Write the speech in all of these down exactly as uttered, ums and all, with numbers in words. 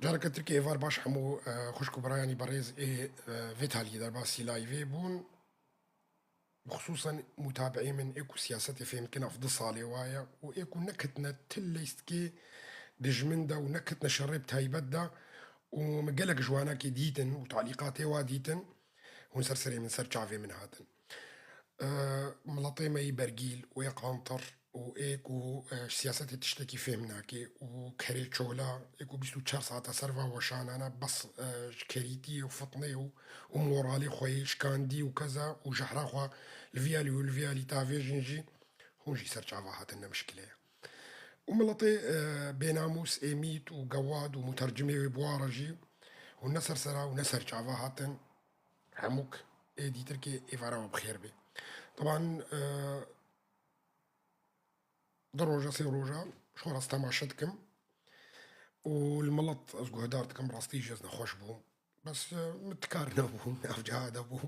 Careke Tirkiyê êvar baş hemû, e, xwişk û birayanî berêz ê, e, vê taliyê derbasî layvê bûn. Xisûsan mutabi'ê min ê ku siyasetê fêm dikin ev du salê wa ye û ê ku neketine ti lîstikê dijmin de û neketine şerê bi taybet de û min gelek ji wanakê dîtin û talîqatê wa dîtin, hûn ser serê min, ser çavê min hatin. E, miletê me yî bergîl û yê qantir û ê ku, e, ji siyasetê tiştekî fêm nake û kerê çola, ê ku bîst û çar saeta ser va weşanana bes, e, ji kerîtiyê û fitnê û, û moralê xwe yê şikandî û keza û jehra xwe li vî alî û li vî alî tavêjin jî, hûn jî ser çava hatin, ne mişkile ye. Û miletê, e, bênamûs ê mît û gewad û mutercimê wê bi wa re jî hûn ne ser sera û ne ser çava hatin. Hemûk ê dîtir kê êvara we bi xêr bê. Teban, e, du roja, sê roja ji xwe re ez temaşe dikim û li milet ez guhdar dikim, rastî jî ez nexweş bûm. Bes, e, min tikar nebû, navcaha de bû.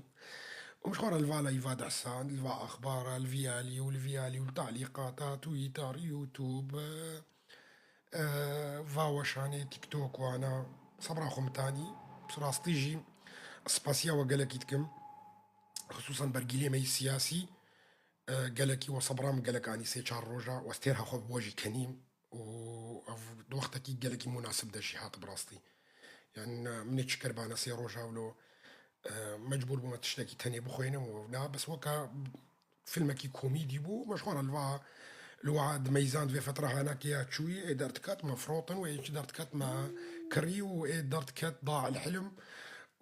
Û min ji xwe re li va layva dehsan, li va axbara, li vî alî û li vî alî û li talîqata Twitter, YouTube, e, e, va weşanê TikTok wana, sebra xwe min tanî. Rastî jî spasiya we gelekî dikim. Xisûsan bergîlê me yî siyasî, e, gelekî we sebra min gelek anî sê çar roja, we stêrha xwe bi we jî kenîm û ev di wextekî gelekî munasib de jî hat bi rastî. Yan, e, min ê çi kir bana sê roja wilo, e, mecbûr bûme tiştekî tenê bixwînim û na, bes weke filmekî komîdî bû, me ji xwe re li va, li wa di meyzan di vê fetra hanakê ya çûyî, ê derdiket me firotin û ê çi derdiket me kirî û ê derdiket da el hilm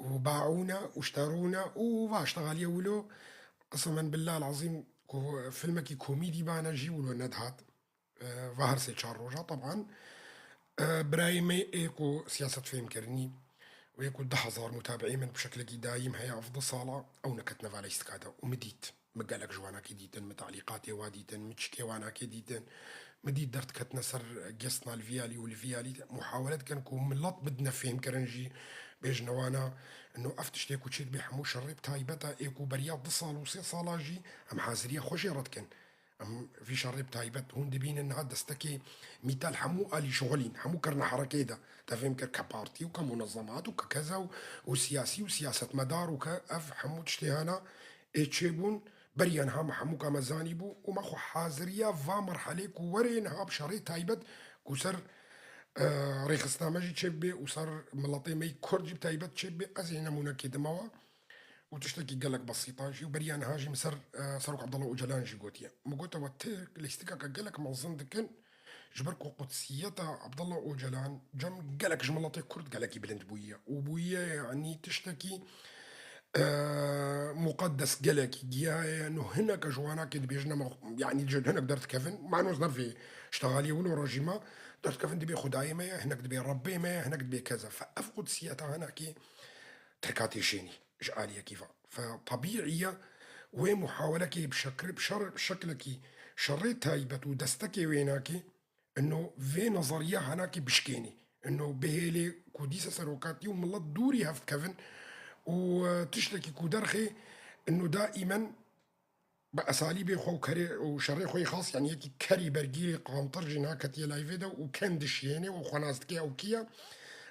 û baûne û şterûne û va ştexaliye wilo. Qismen billah el azîm ku filmekî komîdî bana jî wilo nedihat. E, va her sê çar roja, teban, e, birayê me ê ku siyaset fêm kirinî û ê ku du hezar mutabi'ê min bi şeklekî dayîm heye ev du sala, ew neketine va lîstika de û min dît. Min gelek ji wanakê dîtin, min talîqatê wa dîtin, min çikê wanakê dîtin. Min dît derdiketine ser gesna li vî alî û li vî alî. Muhawele dikin ku milet bidine fêhmkirin jî, bêjine wana, ino ev tiştê ku çêdibe hemû şerê bi taybet e, ê ku beriya du sal û sê sala jî em haziriya xwe jê re dikin. Em vî şerê bi taybet hûn dibînin niha destekê mîta li hemû alî şixulîn, hemû kirine herekê de. Te fêm kir ke partî û ke munezemat û ke keza û, û siyasî û siyasetmedar û ke ev hemû tiştê hene ê çêbûn, beriya niha me hemûka me zanîbû û me xwe haziriya va merhelê ku werê niha bi şerê taybet ku ser, e, rêxistina me jî çêbibe û ser miletê me yî Kurd jî bi taybet çêbibe, ez ê nemûnekê dime we. Û tiştekî gelek besîta jî û beriya niha jî min ser, e, Serok Abdullah Ocalan jî gotiye. Min gote we ti lîstikeke gelek mezin dikin, ji ber ku qudsiyeta Abdullah Ocalan cem gelek ji miletê Kurd gelekî bilind bûyiye. Û bûyiye, yanî tiştekî, e, muqeddes gelekî giyaye. No hineke ji wanakê dibêjin, em, yanî ji hinek derdikevin. Manoz ne vê ştexaliyê wilo rejîma derdikevin dibê Xwedayê me ye, hinek dibê Rebbê me ye, hinek dibê keza. Fe ev qudsiyeta hinekî Tirka têşênî ji aliyekî ve. Fe tebîî ye wê muhawelekê bi şekil, bi şer, şeklekî şerê taybet û destekê wê nakê, ino vê nezeriya hanakê bişkênî. Ino bihêlê ku dîsa serokatî û milet dûrî hev bikevin û, e, tiştekî ku derxê, ino daîmen bi esalîbê xwe û kerê û şerê xwe yê xas, yanî yekî kerî bergîrê qantir jî naketiye layvê de û ken dişiyêne û xwe nas dike ew kî ye.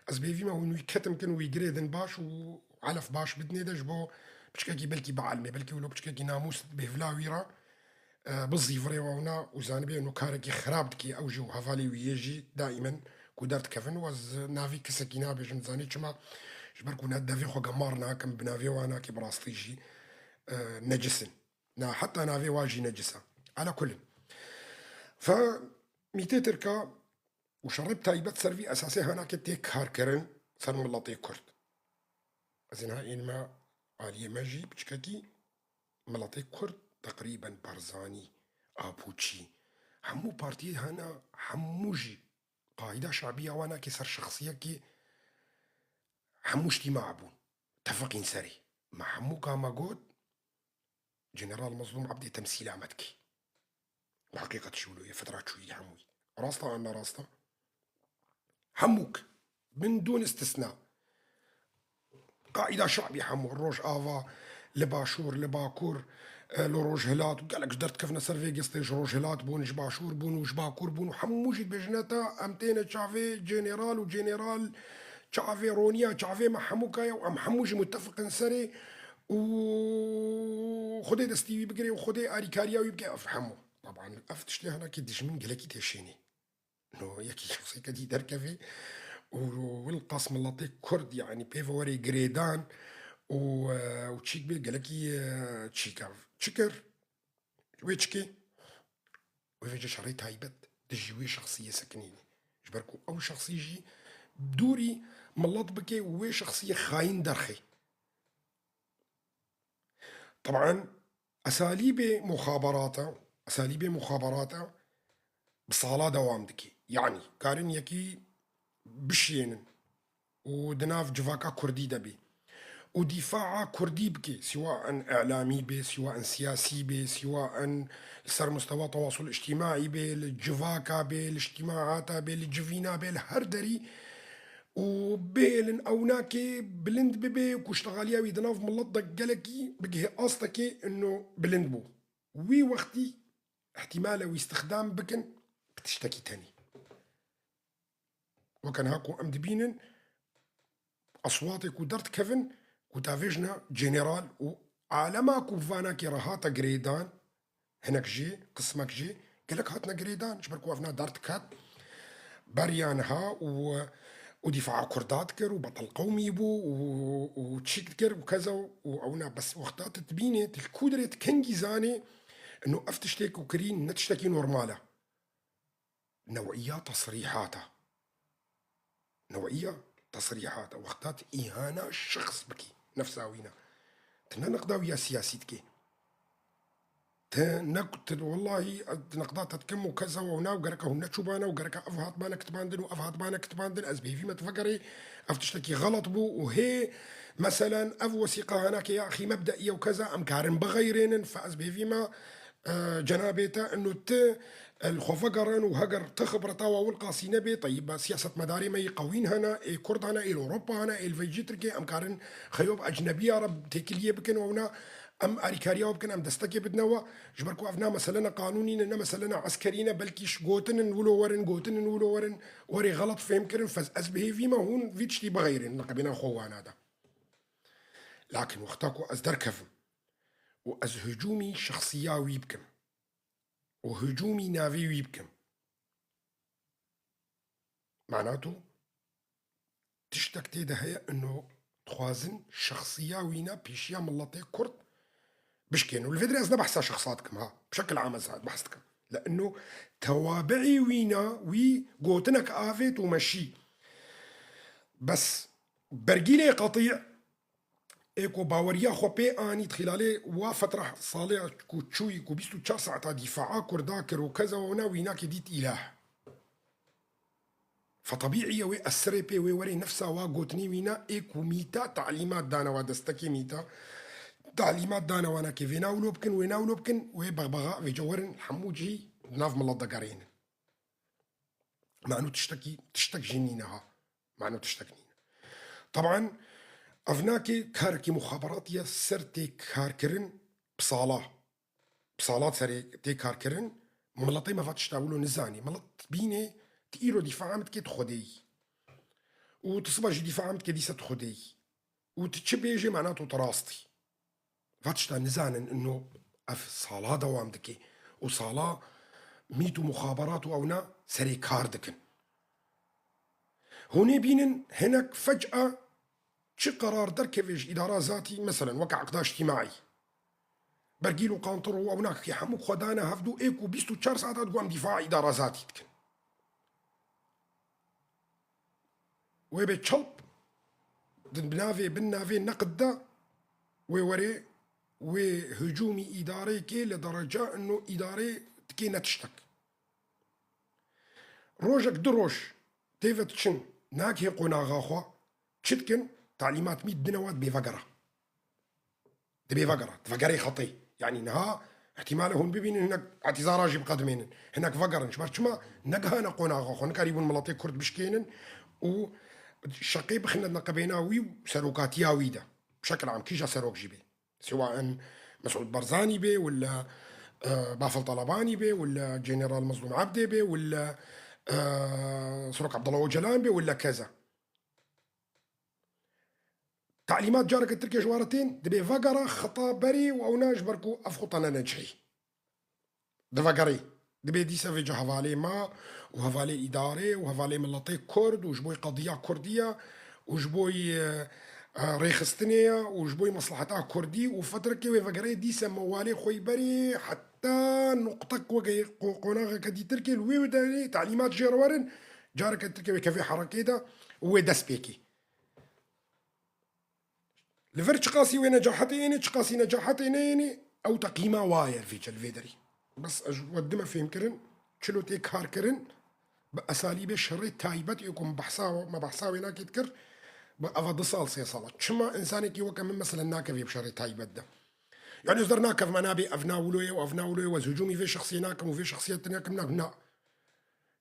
Ez bêvî me hûn wî ketim kin, wî girêdin baş û elef baş bidinê de ji bo piçkekî belkî bielmê, belkî wilo piçkekî namûs bêvila wî re, e, bizîvirê wewna û zanibê eno karekî xirab dikî ew jî û hevalê wî yê jî daîmen ku derdikevin û ez navî kisekî nabêjim, zanî çima? Ji ber ku ne devê xwe gemar nakim, bi navê wan nakê bi rastî jî, e, necis in. Na, heta navê wa jî necis e. Ala kulin. Fe mîtê Tirka û şerê bi taybet ser vî esasê hanakê tê karkirin ser miletê Kurd. Ez ê niha ênime aliyê me jî piçkekî miletê Kurd teqrîben Barzanî, Apoçî, hemû partiyê hene, hemû jî qaîda şabiya wan nakê ser şexsiyekî hemû ştî mabûn. Tefiqîn serê. Me hemû ka me got, General Mezlûm Ebdê temsîla me dikî. Bi heqîqet şûlo ye, fitra çûyî hemûyî. Rast e an ne rast e? Hemûk. Min dûn istisna. Qaîda şabî hemû, Rojava, li Başûr, li Bakur, e, li Rojhilat, gelek ji derdikevine ser vê gestê, ji Rojhilat bûn, ji Başûr bûn û ji Bakur bûn û hemû jî dibêjine te, em têne çavê General û General Çavê roniya, çavê me hemû kaya û em hemû jî mutefiqin serê û Xwedê destî wî bigirê û Xwedê arîkariya wî bike, ev hemû. Taban ev tiştê hinekî dijmin gelekî têşênê. No yekî şexsêke dî derkevê û wilqas miletê Kurd, yanî pê ve werê girêdan û, e, û çîk bê gelekî, e, çîk ev. Çi kir? Wê çikê? Wê vêce şerê taybet dijî wê şexsiyê sekinînê. Ji ber ku ew şexsî jî dûrî milet bike û wê şexsiyê xayîn derxê. Taban, esalîbê muxaberata, esalîbê muxaberata bi sala dewam dike. Yanî, karin yekî bişiyênin û di nav civaka kurdî de bê û dîfaa kurdî bike, siwa en îlamî bê, siwa en siyasî bê, siwa en li ser mustewa tewasul îctîmaî bê, li civaka bê, li îctîmaata bê, li civîna bê, li her derî û bihêlin ewnakê bilind bibe ku ştexaliya wî di nav milet de gelekî bigihê astekê ino bilind bû. Wî wextî îhtîmal e wî îstixdam bikin bi tiştekî tenê. Weke niha ku em dibînin, eswatê ku derdikevin, ku tavêjina general û alema ku bi vanakê re hate girêdan, hinek jê, qismek jê, gelek hatine girêdan, ji ber ku evna derdiket, beriya niha û, û dîfaa Kurda dikir û betel qewmî bû û, û çîk dikir û keza û ewna bes wexta tu dibînê, tu li ku dirê tu kengî zanê, ino ev tiştê ku kirî ne tiştekî normal e. New'iya tesrîhata. New'iya tesrîhata. Wexta tu îhana şexs bikî, nefsa wîna. Tu ne niqda wî ya siyasî dikê. Ti ne, ti wellahî, ez niqda te dikim û keza û nav gereka hûn neçûbane û gereka ev hatbane kitbandin û ev hatbane kitbandin, ez bi hêvî me tu vegerê ev tiştekî xelet bû û hê, meselen, ev wesîqa hanakê ya axî mebdeî ye û keza em karin bixeyrênin, fe ez bi hêvî me, e, cenabê te, ino ti, e, li xwe vegerin û heger ti xibreta we wilqasî nebê, teyîba siyasetmedarê me yî qewîn hene, ê Kurd hene, ê li Ewropa hene, ê li veycî Tirkiyê, em karin xeyob ecnebiya re têkiliyê bikin û ewna em arîkariya we bikin, em destekê bidine we, ji ber ku ev ne meselena qanûnî ne, ne meselena eskerî ne, belkî ji gotinin wilo werin, gotinin wilo werin, werê xelet fêhm kirin, fez ez bi hêvî me hûn vî tiştî bixeyrin, niqebêna xwe wana de. Lakin wexta ku ez derkevim û ez hicûmî şexsiya wî bikim û hicûmî navê wî bikim, mana tu tiştek tê de heye, ino dixwazin şexsiya wîna pêşiya miletê Kurd bişkên. Û li vê dirê ez ne behsa şexsa dikim, ha. Bi şekil am ez behs dikim. Le'ino tewabi'î wîna wî gotinek avêt û meşî. Bes bergîlê qetî ê ku baweriya xwe pê anî di xîlalê wa fetra salê ku çûyî ku bîst û çar saeta dîfaa Kurda kir û keza wana wînakê dît îlah. Fetebîî ye wê esirê pê wê werê nefsa wa gotinî wîna ê ku mîta talîmat dane wa destekê mîta. Talîmat dane wana ke vêna wilo bikin, wêna wilo bikin, wê bexbexa vêce werin hemû cihî di nav milet de gerênin. Manu tiştekî, tiştek jî nîne ha. Manu tiştek nîne. Taban, ev nake karekî muxaberatî ye ser tê karkirin bi sala. Bi salat serê tê karkirin, miletê me va tişta wilo nizanî. Milet bînê, tu îro dîfaa min dikê tu Xwedê yî. Û tu siba jî dîfaa min dikê dîsa tu Xwedê yî. Û tu çi bêjê, mana tu, tu rast î. Va tişta nizanin, ino ev sala dewam dike. Û sala mît û muxaberat û ewna serê kar dikin. Hûn ê bînin hinek feca çi qerar derkeve ji îdara zatî, meselen, weke eqda îctîmaî, bergîl û qantir û ewna ke hemû xwe dane hevdû ê ku bîst û çar saeta digo em dîfaa îdara zatî dikin. Wê bê çelp di binavê, bin navê neqd de wê werê wê hicûmî îdareyekê li dereca ino îdarê dikê ne tiştek. Rojek du roj tê ve diçin, nagihê qonaxa xwe, çi dikin? Talîmat mît dine we, dibê vegera. Dibê vegera. Divegerê xetê. Yanî niha îhtîmal e hûn bibînin hinek îtîzara jî biqedimênin. Hinek vegerin. Ji ber çima? Negihane qonaxa xwe. Nikarîbûn miletê Kurd bişkênin û şeqê bixine neqebêna wî û serokatiya wî de. Bi şekil am kîja serok jî bê. Siwa en Mesûd Barzanî bê, wila, e, Bafil Talebanî bê, wila General Mezlûm Ebdê bê, wila, e, Serok Abdullah Ocalan bê, wila keza. Telîmat careke Tirkiyê ji we re tên, dibê vegere xita berê û ewna ji ber ku ev xuta nenecihî. Divegerê. Dibê dîsa vêca hevalê me û hevalê îdarê û hevalê miletê Kurd û ji bo qediya Kurdî ye û ji bo, e, e, rêxistinê ye û ji bo mesleheta Kurdî û fetrekê wê vegerê dîsa mewalê xwe yî berê heta nuqtek weke qo-, qonaxeke dîtir kê li wê derê telîmat jê re werin, careke Tirkiyê wê kevê herekê de û wê dest pê kê. Li vir çiqasî wê necahetê ênê, çiqasî necahetê neyênê, ew teqîma wa ye vêce li vê derî. Bes ez ji we dime fêhmkirin, çilo tê karkirin, bi esalîbê şerê taybet ê ku min behsa, me behsa wê nakê dikir, bi eva du sal, sê sala. Çima însanekî weke min meselen nakevê bi şerê taybet de? Yani ez dernakevime nabê ev na wilo ye û ev na wilo ye û ez hicûmî vê şexsiyê nakim û vê şexsiyetê nakim, na, na.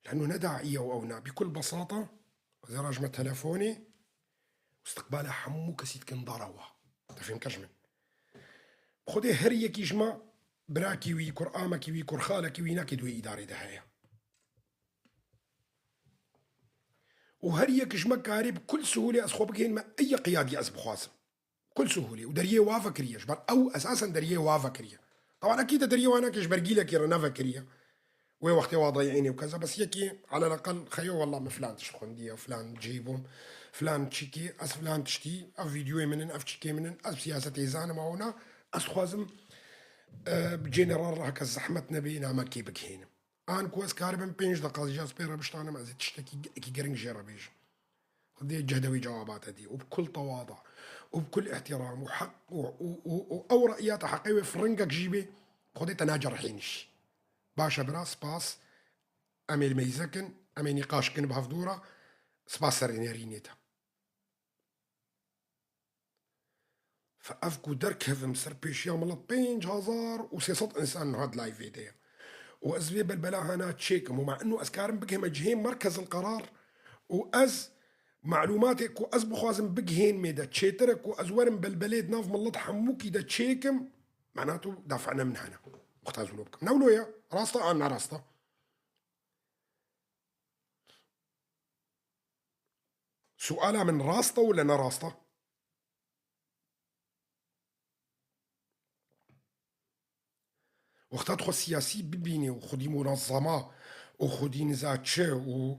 Leno ne daî ye û ew na. Bi kul besata, ez ê rajime telefonê, û istiqbala hemû kesî dikin dara wa. Te fêm kir ji min. Xwedê her yekî ji me birakî wî, kur'amekî wî, kurxalekî wî nakê di wê îdarê de heye. Û her yek ji me karê bi kul sihûlê ez xwe bigihên me ey qiyadî ez bixwazim. Kul sihûlê. Û deriyê wa vekiriye. Ji ber ew esasen deriyê wa vekiriye. Taban ekîd de deriyê wa nake ji ber gîlekî re nevekiriye. Wê wextê wa dayînê û keza bes yekî aleleqel xeyo wela min filan tişt xwendiye, filan cihî bûm, filan çîkî, ez filan tiştî, ev vîdyoyê min in, ev çîkê min in, ez siyasetê zanim, ew na, ez dixwazim, e, bi cêneran re heke zehmet nebê, namekê bigihênim. An ku ez karibim pênc deqa jî ez pê re biştanim, ez ê tiştekî gelekî giring jê re bêjim. Xwedê cehde wî cewaba te dî. Û bi kul tewada. Û bi kul îhtîram. Û heq, û, û, û, û ew re'ya te heqê wê firingek jî bê. Xwedê te nacerihînî jî. Baş e bira, spas. Em ê li meyze kin, em ê nîqaş kin bi hevdû re. Spas serê nerînê te. Fe ev ku derkevim ser pêşiya milet pênc hezar û sê sed însan niha di liveê de ye. Û ez vê belbela hana çêkim û ma ino ez karim bigihime cihê merkezil qerar û ez malûmatê ku ez bixwazim bigihên mê de çêtir e ku ez werim belbelê di nav milet hemûkî de çêkim, mena tu dafane min hene. Xwe tazûlo bikim. Ne wilo ye? Rast e an ne rast e? Suala min rast e wile ne rast e? Wexta tu xwe siyasî bibînî û xwedî munezema û xwedî niza çi û,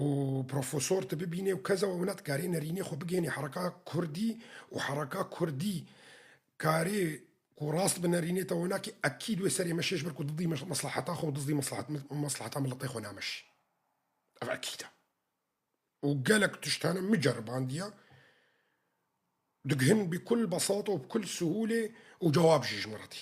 û profesor tu bibînî û keza we wina dikarê nerînê xwe bigênî hereka kurdî û hereka kurdî karê ku rast bi nerînê te winakî ekîd wê serê meşê ji ber ku didî mes-, meslaheta xwe û didî meslahet-, meslaheta miletê xwe nameşî. Ev ekîd e. Û gelek tişt hene min ceribandiye. Digihin bi kul besata û bi kul sihûlê û cewab jî ji min re dî.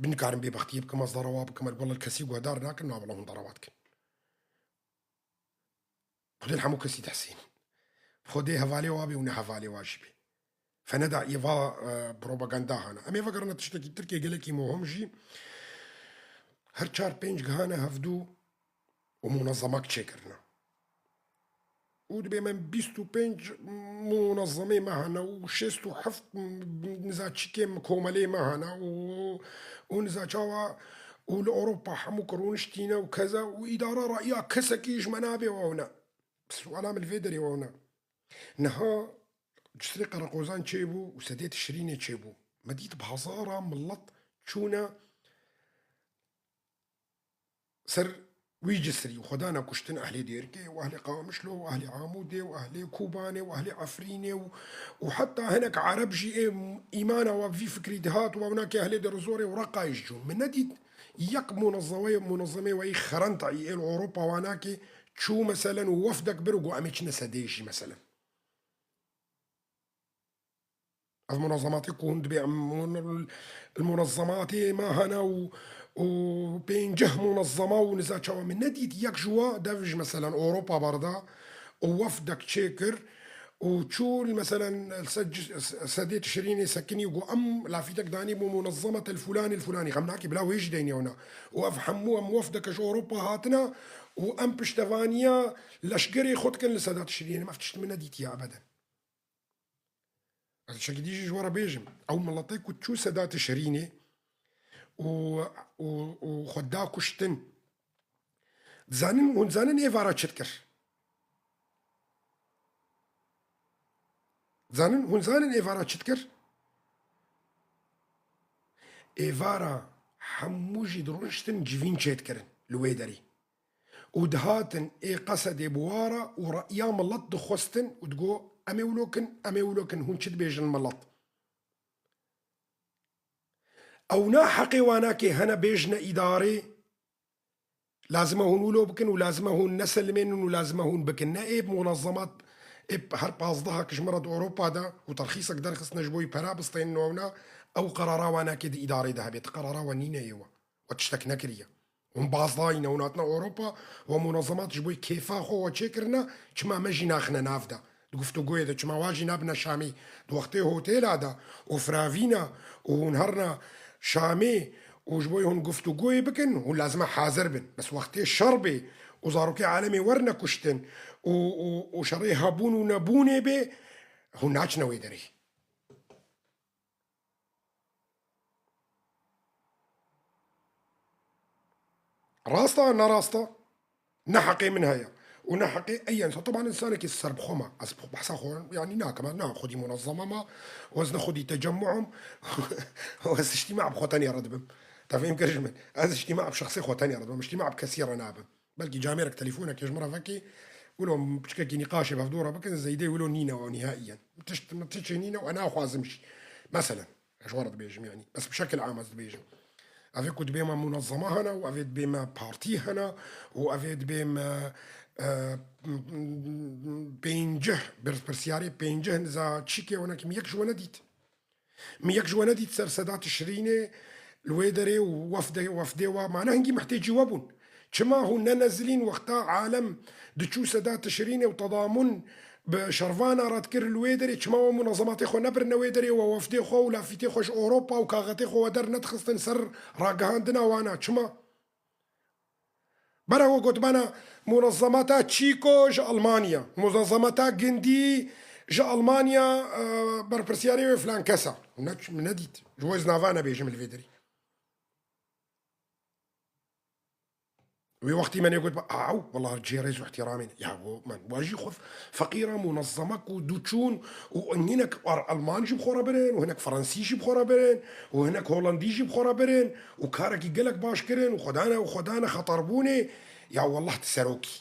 Min karin bêbextiyê bikim, ez dara wa bikim, wela kesî guhdar nakin, na wela hûn dara wa dikin. Xwedê li hemû kesî dihsîn. Xwedê hevalê wa bê û ne hevalê wa jî bê. Feneda ê va, e, propaganda hana. Em ê vegerine tiştekî Tirkiyê gelekî muhim jî. Her çar pênc gihane hevdû û munezemek çêkirine. Û dibê me bîst û pênc munezemê me hene û şêst û heft niza çîkê komelê me hene û, û niza çawa û li Ewropa hemû kirûniştîne û keza û îdara raiya kesekî ji me nabê û ew ne. Suala min li vê derê ew ne. Niha Cisrê Qereqozan çêbû û sedê Tişrînê çêbû. Me dît bi hezara milet çûne ser wî cisrî û xwe dane kuştin ehlê Dêrikê û ehlê Qamişlo û ehlê Amûdê û ehlê Kobanê û ehlê Efrînê û, û heta hinek Ereb jî ê îmana we vî fikrî dihat û ew nake ehlê Dêrizorê û Reqayê jî çûn. Min nedît yek munezeweyê, munezemê weyî xerenta ê li Ewropa wanakê çû meselen û wefdek bir û got, "Em ê çine sedê jî," meselen. Ev munezematê ku hûn dibê em mun-, munezematê me hene û, û pênceh munezema û niza çawa min nedît yek ji wa dev ji meselen Ewropa berda û wefdek çêkir û çû li meselen se-, sedê Tişrînê sekinî û got, "Em lafîtek danî bo munezemet el fulanî el fulanî." Xem nakê bila wê jî deynê wina. Û ev hemû em wefdeke ji Ewropa hatine û em piştevaniya leşgerê xwe dikin li seda Tişrînê. Em ev tişt min nedîtiye ebeden. Ez tiştekî dî jî ji we re bêjim. Ew miletê ku çû seda Tişrînê û, û, û xwe da kuştin. Dizanin, hûn dizanin êvara çi dikir? Zanin, hûn zanin êvara çi dikir? Êvara hemû jî dirûniştin civîn çêdikirin li wê derê. Û dihatin ê Qesedê bi wa re û re'ya milet dixwestin û digo, "Em ê wilo kin, em ê wilo kin, hûn çi dibêjin milet?" Ewna heqê wana kê hene bêjine îdarê, lazim e hûn wilo bikin û lazim e hûn neselimênin û lazim e hûn bikin. Ne ê munezemat, ê her pazdehek ji min re di Ewropa de û terxîsek derxistine ji bo wî pera bistênin û ewna, ew qerara wana kê di îdarê de hebe. Di qerara we nîne yê we. We tiştek nekiriye. Hûn bazdayîne, hûn hatine Ewropa, we munezemat ji bo kêfa xwe we çêkirine, çima me jî naxine nav de? Di guftûgoyê de çima wa jî nabine Şamê? Di wextê hotêla de û firavîna û hûn herine Şamê û ji bo hûn guftûgoyê bikin, hûn lazim e hazir bin. Bes wextê şer bê û zarokê alemê werine kuştin û, û, û şerê hebûn û nebûnê bê, hûn naçine wê derê. Rast e, ne rast e? Ne heqê min heye. Û ne heqê eyen. Taban insanekî serbixwe me. Ez behsa xwe, yanî nakim. Ez ne xwedî munezeme me. Û ez ne xwedî tecemmu'im. Û ez îctîma bi xwe tenê re dibim. Te fêm kir ji min. Ez îctîma bi şexsê xwe tenê re dibim. Îctîma bi kesî re nabim. Belkî camêrek telefonekê ji min re vekê, wilo piçkekî nîqaşê bi hevdû re bikin, zeydê wilo nîne û nîhaiyen. Tişt, tiştê nîne û ez naxwazim jî. Meselen, ez ji we re dibêjim, yanî. Bes bi şekil am ez dibêjim. Evê ku dibê me munezeme hene û evê dibê me partî hene û evê dibê me, e, pêncih, berpirsiyarê pêncih niza çîkê wene ki min yek ji we nedît. Min yek ji we nedît ser seda Tişrînê li wê derê û wefdê, wefdê wa mane hingî mihtêcî we bûn. Çima hûn nenezilîn wexta alem diçû seda Tişrînê û tedamun bi şervana re dikir li wê derê? Çima we munezematê xwe nebirine wê derê, we wefdê xwe û lafîtê xwe ji Ewropa û kaxetê xwe we dernedixistin ser ragihandina wana? Çima? Bera we gotibana munezemata Çîko ji Almanya, munezemata Gindî ji Almanya, e, berpirsiyarê wê filan kesa. Ne, min nedît. Ji bo ez nava nebêjim li vê derî. Wê wextî me nê got, "Aw, wela cê rêz û ihtiramê ne." Ya bo, man, wa jî xwe feqîra munezemek û duçûn û hinek Alman jî bi xwe re birin û hinek Fransî jî bi xwe re birin û hinek Holandî jî bi xwe re birin û karekî gelek baş kirin û xwe dane, û xwe dane xeterbûnê. Ya wellah tu serokî.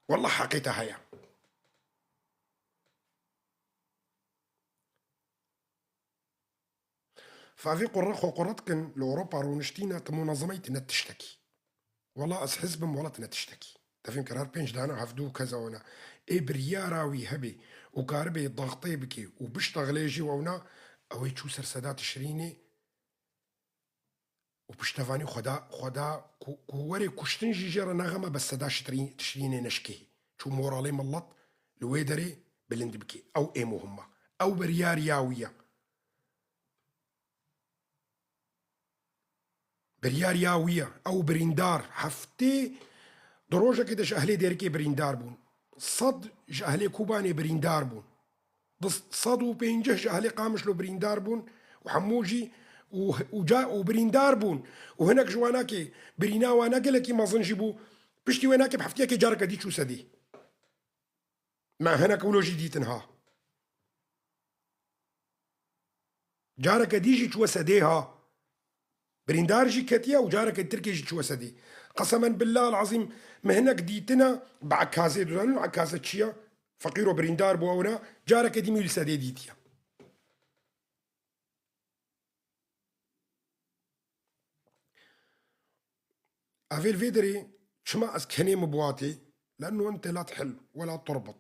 Wellah heqê te heye. Favê qurre xwe qurre dikin, li Ewropa rûniştîne, tu munezemeyî, tu ne tiştekî. Wela ez hizb im, wela tu ne tiştekî. Te fêm kir, her pênc dana hevdû keza wana. Ê biryara wî hebê û karibê daxtê bikê û biştexilê jî wewna, ew ê çû ser seda Tişrînê û piştevanî xweda, xweda ku, ku werê kuştin jî jê re nexeme, bes seda Şitrî-, Tişrînê neşkê. Çû moralê milet li wê derê bilind bikê. Ew ê muhim e. Ew biryariya wî ye. Biryariya wî ye. Ew birîndar. Heftê di rojekê de ji ehlê Dêrikê birîndar bûn. Sed ji ehlê Kobanê birîndar bûn. Di sed û pêncî ji ehlê Qamişlo birîndar bûn û hemû jî û, û ca, û birîndar bûn. Û hinek ji wanakê birîna wana gelekî mezin jî bû. Piştî wê nakê bi heftiyekê careke dî çû sedê. Me hinek wilo jî dîtin ha. Careke dî jî çûwe sedê ha. Birîndar jî ketiye û careke Tirkê jî çûwe sedê. Qesemen billah el-azîm, me hinek dîtine bi ekazê, dizanin ekaze çi ye? Feqîro birîndar bû ewna, careke dî min li sedê dîtiye. Evê li vê derê çima ez kenê min bi watê? Le'nno ente la tehil we la turbit.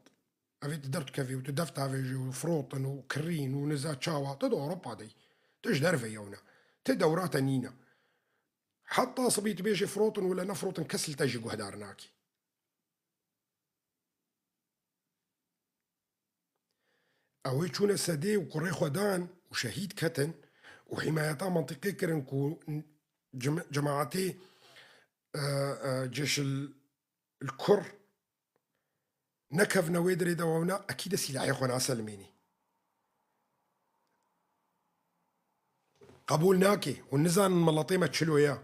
Evê tu derdikevî û tu dev tavêjî û firotin û kirîn û niza çawa, tu di Ewropa de yî. Tu ji derve yewne. Tu dewra te nîne. Heta sibî tu bêjê firotin wele nefirotin, kes li te jî guhdar nake. Ew ê çûne sedê û kurê xwe dan û şehîd ketin û hîmayeta mentiqê kirin ku cem-, cemaetê, e, e, cêşil kur nekevne wê dirê de wewna, ekîde sîlahê xwe naselimênî. Qebûl nake. Hûn nizanin miletê me çilo ye.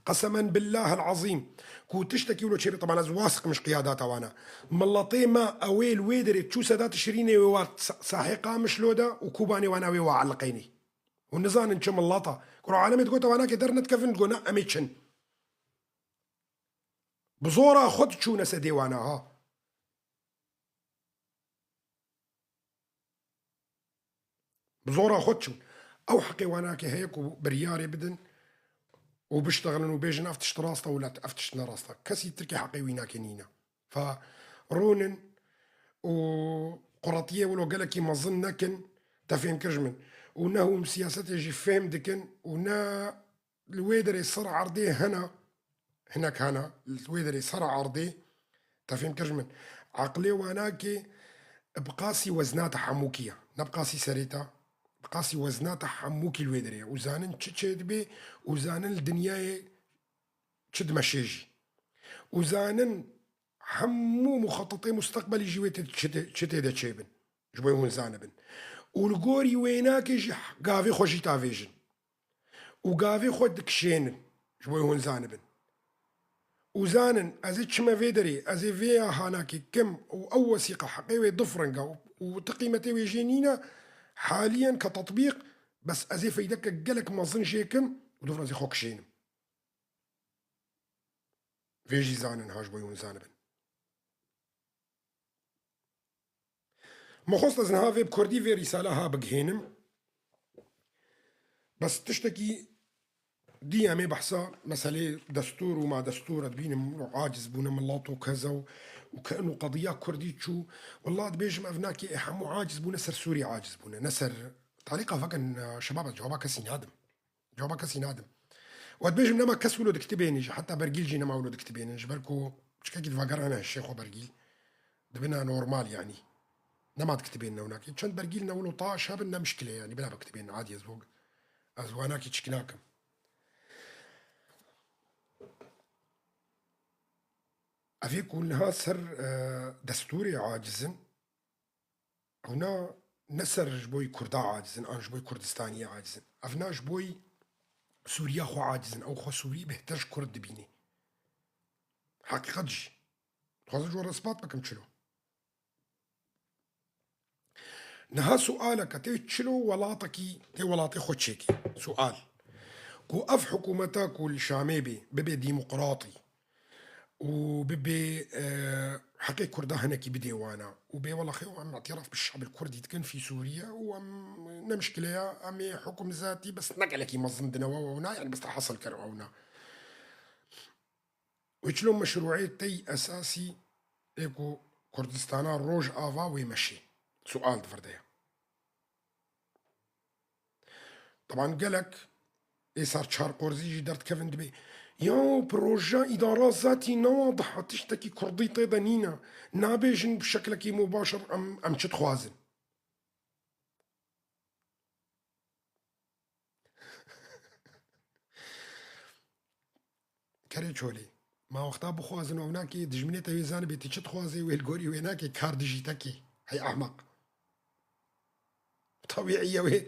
Qesemen billahil azîm. Ku tiştekî wilo çêbe, teban ez wasiqim ji qiyadata wana. Miletê me ew ê li wê derê çû Sedat Şirînê wê war sa-, sahê Qamişlo de û Kobanê wana wê wa eliqeynî. Hûn nizanin çi mileta. Kuro alemê digote wana ke dernedikevin, digo na em ê çin. Bi zora xwe diçûne sedê wana ha. Bi zora xwe diçûn. Ew heqê wana ke heye ku biryarê bidin û biştexilin û bêjin ev tişt rast e û la ev tişt ne rast e. Kesî Tirkê heqê wî nake nîne. Fa rûnin û quretiyê wilo gelekî mezin nekin, te fêm kir ji min. Û ne hûn siyasetê jî fêm dikin û ne li wê derê ser erdê hene, hinek hene, li wê derê ser erdê, te fêm kir ji min. Eqlê wanakê bi qasî wezna te hemûkî ye. Ne bi qasî serê te, bi qasî wezna te hemûkî li wê derê ye. Û zanin çi çê dibê û zanin li dinyayê çi dimeşê jî. Û zanin hemû muxetetê musteqbelî jî wê tê çi tê, çi tê de çêbin. Ji bo hûn zanibin. Û li gorî wênakê jî gavê xwe jî tavêjin. Û gavê xwe dikişênin. Ji bo hûn zanibin. Û zanin, ez ê çime vê derê, ez ê vê ya hanakê kim û ew wesîqa heqê wê difringa û, û ti qîmetê wê jê nîne, haliyen ke tetbîq, bes ez ê feydeke gelek mezin jê kim û difrin ez ê xwe kişênim. Vê jî zanin ha ji bo hûn zanibin. Me xwest ez niha vê bi kurdî vê rîsala ha bigihênim. Bes tiştekî dî em ê behsa meselê destûr û ma destûr e dibînim û aciz bûne milat û keza û, û ke ino qediya kurdî çû. Wela dibêjim ev nakê ê hemû aciz bûne ser Sûrî aciz bûne. Ne ser talîqa vekin, e, şebaba cewaba kesî nadim. Cewaba kesî nadim. Û ez dibêjim nema kes wilo dikitibênî jî, heta bergîl jî nema wilo dikitibênin. Ji ber ku çikekî divagerane hişê xwe bergîl. Dibina normal yanî. Nema dikitibênin ewnakî. Çend bergîl ne wilo taş hebin ne mişkile yanî. Bila bikitibênin adî ez bo. Ez wanakî çik nakim. Evê ku niha ser, e, destûrê aciz in, Ewna ne ser ji boy Kurda aciz in, an ji boy Kurdistaniyê aciz in. Evna ji boy Sûriya xwe aciz in. Ew xwe Sûrî bêhtir ji Kurd dibînî. Heqîqet jî. Dixwazim ji we re ispat bikim çilo. Niha sualeke tê çilo welatekî, tê welatê xwe çêkê. Sual. Ku ev hikûmeta ku li Şamê bê, bibe demokratî, û bibê, e, heqê Kurda hinekî bidê wana. Û bê wela xêw em îtiraf bi şebil Kurdî dikin fî Sûriye û em ne mişkile ya, em ê hukm zatî bes ne gelekî mezin dine we ewna, yani bes te hasil kir ewna. Wê çilo meşrûê tey esasî ê ku Kurdistana Rojava wê meşê. Sual di vir de ye. Teban gelek ê ser çar qorzî jî derdikevin dibê, ya proje îdara zatî ne wadih e, tiştekî kurdî tê de nîne. Nabêjin bi şeklekî mubaşir em, em çi dixwazin. Kerê çolî. Ma wexta bixwazin ew nakê, dijminê te wê zanibê tu çi dixwazê, wê li gorî wê nakê, kar dijî te kê. Hey ehmeq. Tebîî ye wê,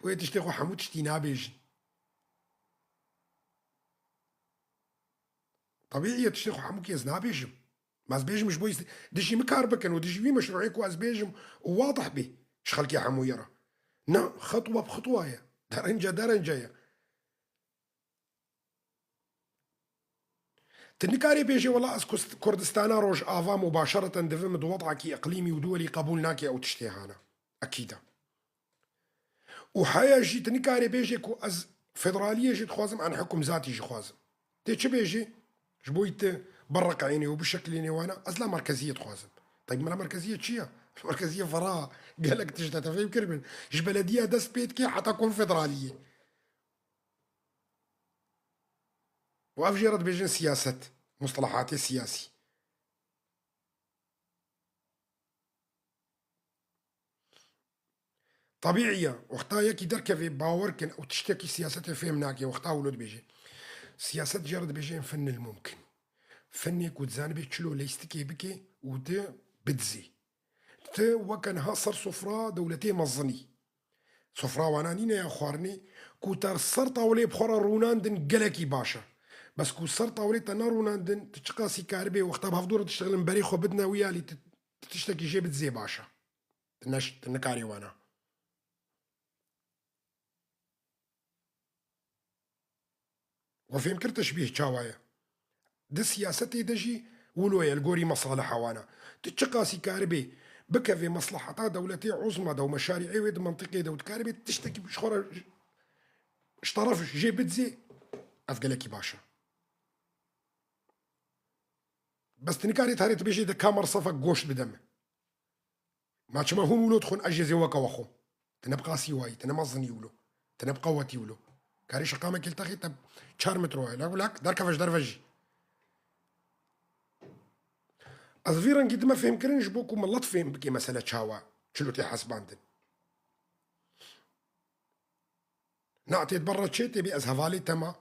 wê tiştê xwe hemû tiştî nabêjin. Tebîî ye tiştê xwe hemû kê ez nabêjim. Ma ez bêjim ji bo îst-, dijî min kar bikin û dijî wî meşrûê ku ez bêjim û wadih bê ji xelkê hemûyê re. Na, xetwa bi xetwa ye. Derence derence ye. Tu nikarê bêjê, wela ez Kust-, Kurdistana Rojava mubaşereten divim di wed'ekî iqlîmî û duwelî qebûl nake ew tiştê hana. Ekîd e. Û heya jî tu nikarê bêjê ku ez federaliyê jî dixwazim, an hukm zatî jî dixwazim. Tê çi bêjê? Ji bo tu biriqînê û bişeklînê wana, ez la merkeziyê dixwazim. Tayyib, mela merkeziyê çi ye? Merkeziyê fera gelek tişt e, te fêm kiribin. Ji belediya dest pê dike heta konfederaliyê. Û ev jê re dibêjin siyaset, mustalahatê siyasî. Tebîî ye, wexta yekî derkeve, bawer kin, ew tiştekî siyasetê fêm nake, wexta wilo dibêje. Siyaset jê re dibêjin fennil mumkin. Fennê ku dizanibê çilo leyîstikê bike û di bidizê. Ti weke niha ser sofra dewletê mezinî. Sofra wana nîne ya xwarinê, ku te ser tawlê bi xwe re rûnandin gelekî baş e. Bes ku ser tawlê te nerûnandin, tu çiqasî karibê wexta bi hevdû re diştixilin berê xwe bidine wî alî, tu, tu tiştekî jê bidizê baş e. Tu neş-, tu nikarê wana. We fêm kir teşbîh çawa ye? Di siyasetê de jî wilo ye li gorî mesaliha wan e. Tu çiqasî karibê bikevê meslaheta dewletê uzma de û meşarî'ê wê di mentiqê de û dikaribê tiştekî ji xwe re ji teref jê bidizê, ev gelekî baş e. Bes tu nikarî tarê tu bêjê de ka mersefek goşt bide min. Ma çima hûn wilo dixwin ez jê zê weke we xwim? Tu ne bi qasî wayî, tu ne mezinî wilo. Tu ne bi qewetî wilo. Karê şeqamekê li texê te çar metro heye. Lak, lak, derkeve ji derve jî. Ez vî rengî dime fêhmkirin ji bo ku milet fêhm bike mesele çawa çilo tê hesibandin. Na tê di ber re çê tê bê ez hevalê te ma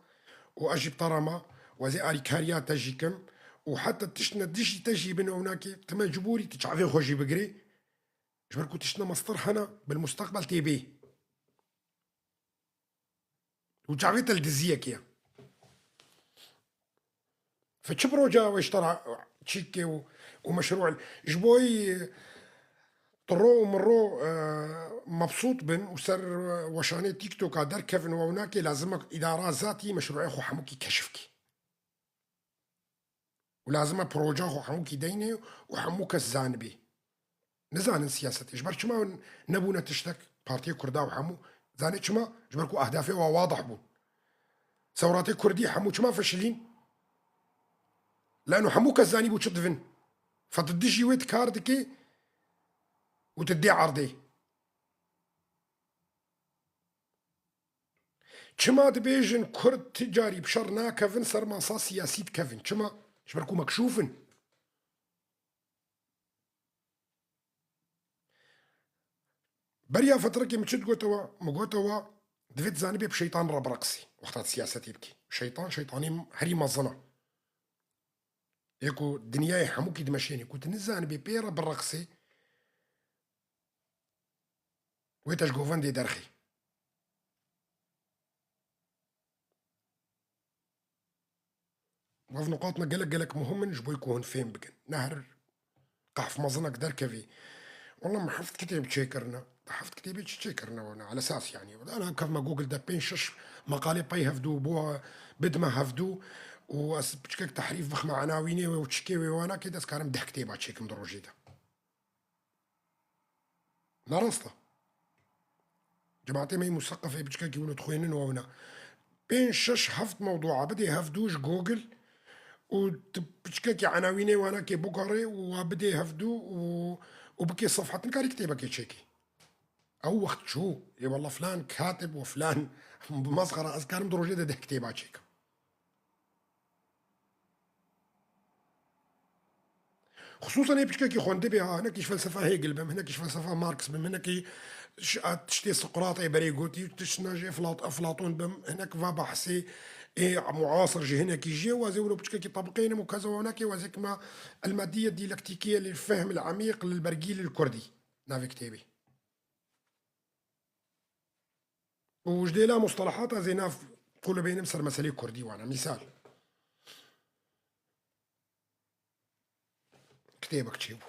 û ez jî bi te re ma û ez ê alîkariya te jî kim û heta tiştine dijî te jî bin ew nakê tu mecbûrî tu çavê xwe jî bigirê. Ji ber ku tiştine mestir hene bil musteqbel tê bê. Û çavê te li diziyekê ye. Fe çi proje ew ji te re çîkê û, û meşrû ji bo yî tiro û miro, e, mebsût bin û ser, e, weşanê TikToka derkevin û ew nakê lazim e îdara zatî meşrûê xwe hemûkî keşif kî. Û lazim e proja xwe hemûkî deynê û hemû kes zanibê. Nizanin siyasetê. Ji ber çima nebûne tiştek? Partiya Kurda û hemû. Zanê çima? Ji ber ku ehdafê wa wadih bûn. Sewratê Kurdî hemû çima feşilîn? Lano hemû kes zanîbû çi divin. Fe tu dijî wê tu kar dikê û tu dê erdê. Çima dibêjin Kurd ti carî bi şer nakevin ser masa siyasî dikevin? Çima? Ji ber ku mekşûf in. Beriya fetrekê min çi digote we? Min gote we, divê tu zanibê bi şeytan re bireqisî. Wexta tu siyasetê bikî. Şeytan, şeytanê herî mezin e. Yê ku dinyayê hemûkî dimeşênî. Ku tu nizanibê pê re bireqisî, wê te ji govendê derxî. Ev nuqatna gelek gelek muhim in ji bo ku hûn fêm bikin. Ne her qehf mezinek derkevî. Wela min heft kitêb çêkirine. Di heft kitêbê çi çêkirine wana? Ala esas yanî. Wela ana kevme Google de pênc şeş meqalê pey hevdû bo bidime hevdû û ez piçkek tehrîf bixme enawînê wê û çikê wê wana kê de ez karim deh kitêba çêkim di rojê de. Ne rast e. Cemaetê me yê museqefê piçkekî wilo dixwênin û ewna. Pênc, şeş, heft mewdûa bidê hevdû ji Google û tu piçkekî enawînê wanakê biguherê û wa bidê hevdû û, û bikê sefhet, nikarî kitêbekê çêkî. Ew wext çû. Ê wela filan katib û filan mesxera, ez karim di rojê de deh kitêba çêkim. Xisûsan ê piçkekî xwendibê, ha, hinekî ji felsefa Hegel bim, hinekî ji felsefa Marx bim, hinekî ji, a, tiştê Sokratê berê gotî, tiştine jî Eflat-, Eflatûn bim, hinek va behsê ê muasir jî hinekî jê, wazê wilo piçkekî tebiqênim û keza wanakê wazê kima El-Meddiye Diyalektîkiye lil Fehm El-Emîq lil Bergî lil Kurdî. Navê kitêbê. Û ji dêla mustelahata zê nav qulibênim ser meselê kurdî wana. Mîsal. Kitêbek çêbû.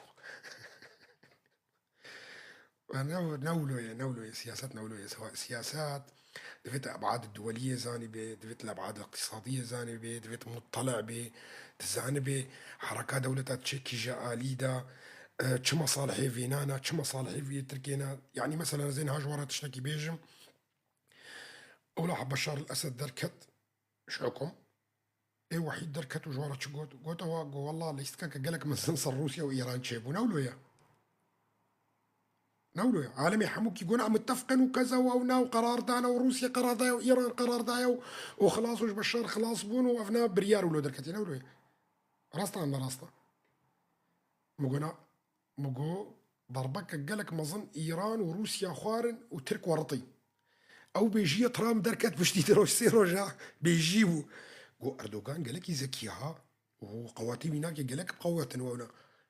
Ne, ne wilo ye, ne wilo ye. Siyaset ne wilo ye. Sewa-, siyaset divêt ebad duweliyê zanî bê, divêt lebad iqtisadiyê zanî bê, divêt muttala bê, dizanibê hereka dewleta çi kîje alî de, e, çi mesalihê vênana, çi mesalihê vê Tirkêna. Yanî mesela ez ê niha ji we re tiştekî bêjim. Ewla Beşar el-Esed derket ji hukum. Ê Wehîd derket û ji we re çi got? Got ewa, got, wela lîstikeke gelek mezin ser Rûsya û Îran çêbû. Ne wilo ye. Ne wilo ye. Alemê hemûkî got, em mitefqin û keza û ew nav qerar dane û Rûsya qerar daye û Îran qerar daye û, û xilas û ji Beşar xilas bûn û ev nav biryar wilo derketiye. Ne wilo ye. Rast e, ne rast e. Min got, na, min got, darbeke gelek mezin Îran û Rûsya xwarin û Tirk weritîn. Ew bêjiye Trump derket piştî du roj, sê roja bêjî bû. Got, Erdogan gelekî zekî ha û qewetê wî nake gelek bi qewet in wewna.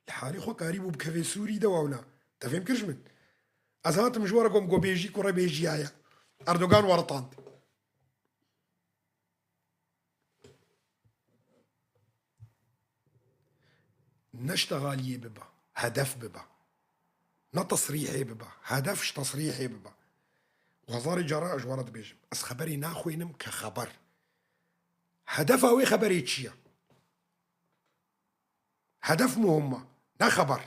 Li halê xwe karîbû bikeve Sûrî de wewna. Te fêm kir ji min? Ez hatim ji we re got, min got bêjî kure bêjiya ye. Erdogan weritand. Ne ji tegaliyê bibe, hedef bibe. Ne tesrîhê bibe, hedef ji tesrîhê bibe. Û hezarê cara ez ji we re dibêjim, ez xeberê naxwînim ke xeber. Hedefa wê xeberê çi ye? Hedef muhim e, ne xeber.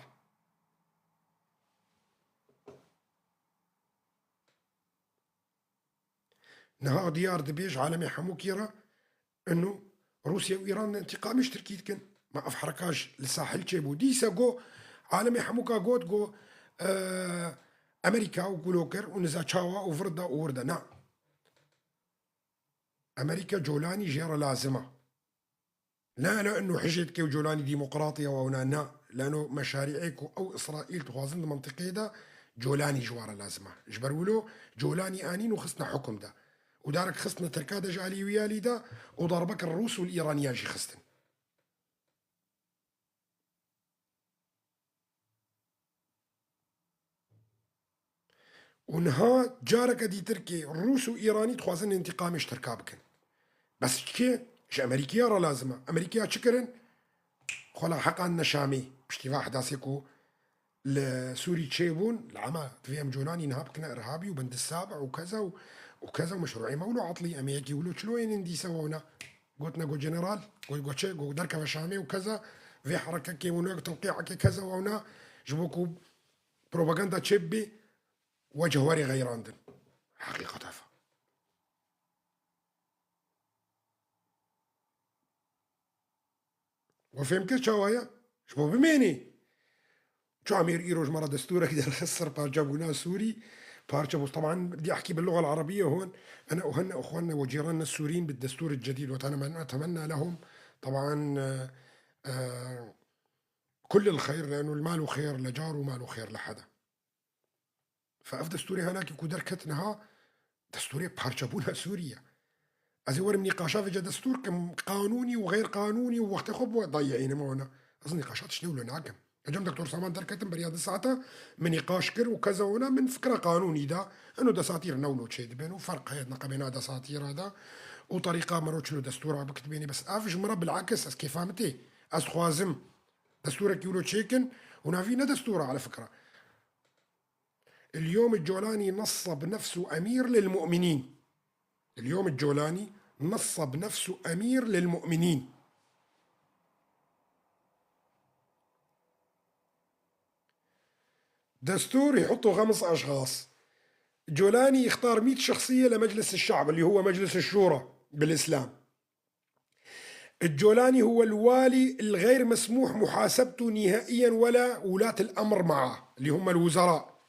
Niha diyar dibe ji alemê hemûkî re, inu Rûsya û Îran de întîqamê ji Tirkî dikin. Ma ev hereka ji li sahil çêbû. Dîse got, alemê hemûka got, got, e, Amerîka û gulo kir û niza çawa û vir da û wir da. Na. Amerîka Colanî jê re lazim e. La, la, inu hijê dike û Colanî demokratî ye û ewna na. Lano meşarî'ê ku ew Îsraîl dixwazin di mentiqeyê de Colanî ji wa re lazim e. Ji ber wilo Colanî anîn û xistine hukum de. Û darek xistine Tirka de ji alî wî alî de û darbek Rûs û li Îraniya jî xistin. Û niha careke dîtir kê Rûs û Îranî dixwazin întîqamê ji Tirka bikin. Bes ji kê? Ji Amerîkaya re lazim e. Amerîkaya çi kirin? Xwe la heqandine Şamê. Piştî va ehdasê ku li Sûrî çêbûn, li ema divê em Colanî niha bikine irhabî û bindisab û keza û, û keza û meşrûê me wilo etlî, em ê yekî wilo çilo ênin dîse wewna. Gotine got general, got, got çi, got derkeve Şamê û keza vê herekekê û neke tewqî'ekê keza wewna ji bo ku propaganda çêbibê, wecih werê xeyrandin. Heqîqet ev e. We fêm kir çawa ye? Ji bo bimênê. Çamêr îro ji me re destûrek derxist ser parçebûna Sûrî. Parçe bû. Teban بدي أحكي باللغة العربية هون. أنا أهنئ إخواننا وجيراننا السوريين بالدستور الجديد وأتمنى، أتمنى لهم طبعا، آه، آه، كل الخير، لأنه المال خير لجار وماله خير لحدا. Fe ev destûrê hanakî ku derket niha, destûrê parçebûna Sûrî ye. Ez ê werim nîqaşa vêce destûr kim, qanûnî û xeyr qanûnî û wextê xwe bi we dayî eynim wana. Ez nîqaşa tiştê wilo nakim. Ez cem Doktor Saman derketim beriya du saeta, min nîqaş kir û keza wana min fikra qanûnî da. Eno desatîr ne wilo çê dibên û ferq heye di neqebêna desatîra de û terîqa mero çilo destûra bikitibênê. Bes ev ji min re bilakis ez kêfa min tê. Ez dixwazim destûrekî wilo çêkin û navî ne destûra, ala fikra. اليوم الجولاني نصب نفسه أمير للمؤمنين. اليوم الجولاني نصب نفسه أمير للمؤمنين. دستور يحطوا خمس أشخاص. جولاني يختار مية شخصية لمجلس الشعب اللي هو مجلس الشورى بالإسلام. الجولاني هو الوالي الغير مسموح محاسبته نهائيا ولا ولاة الأمر معه اللي هم الوزراء.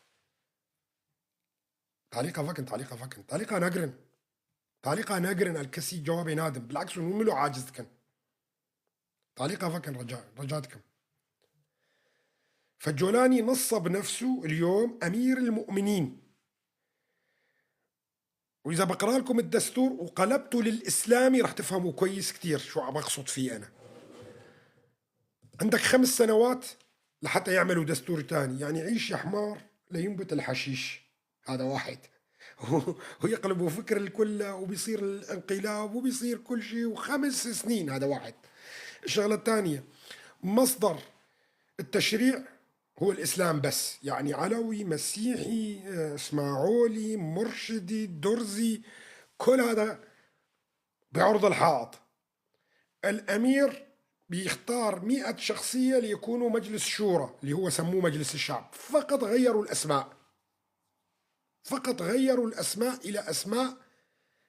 تعليقا فكن، تعليقا فكن، تعليقا نقرن. تعليقا نقرن الكسي جوابي نادم. بالعكس، ونملو عاجز كن. تعليقا فكن رجاء، رجاتكم. فالجولاني نصب نفسه اليوم أمير المؤمنين. وإذا بقرأ لكم الدستور وقلبته للإسلامي رح تفهموا كويس كتير شو عم أقصد فيه أنا. عندك خمس سنوات لحتى يعملوا دستور تاني، يعني عيش يا حمار لينبت الحشيش. هذا واحد. ويقلبوا فكر الكل وبيصير الانقلاب وبيصير كل شيء، وخمس سنين. هذا واحد. الشغلة الثانية، مصدر التشريع هو الإسلام بس، يعني علوي، مسيحي، آه، إسماعولي، مرشدي، درزي، كل هذا بعرض الحائط. الأمير بيختار مئة شخصية ليكونوا مجلس شورى، اللي هو سموه مجلس الشعب، فقط غيروا الأسماء. فقط غيروا الأسماء إلى أسماء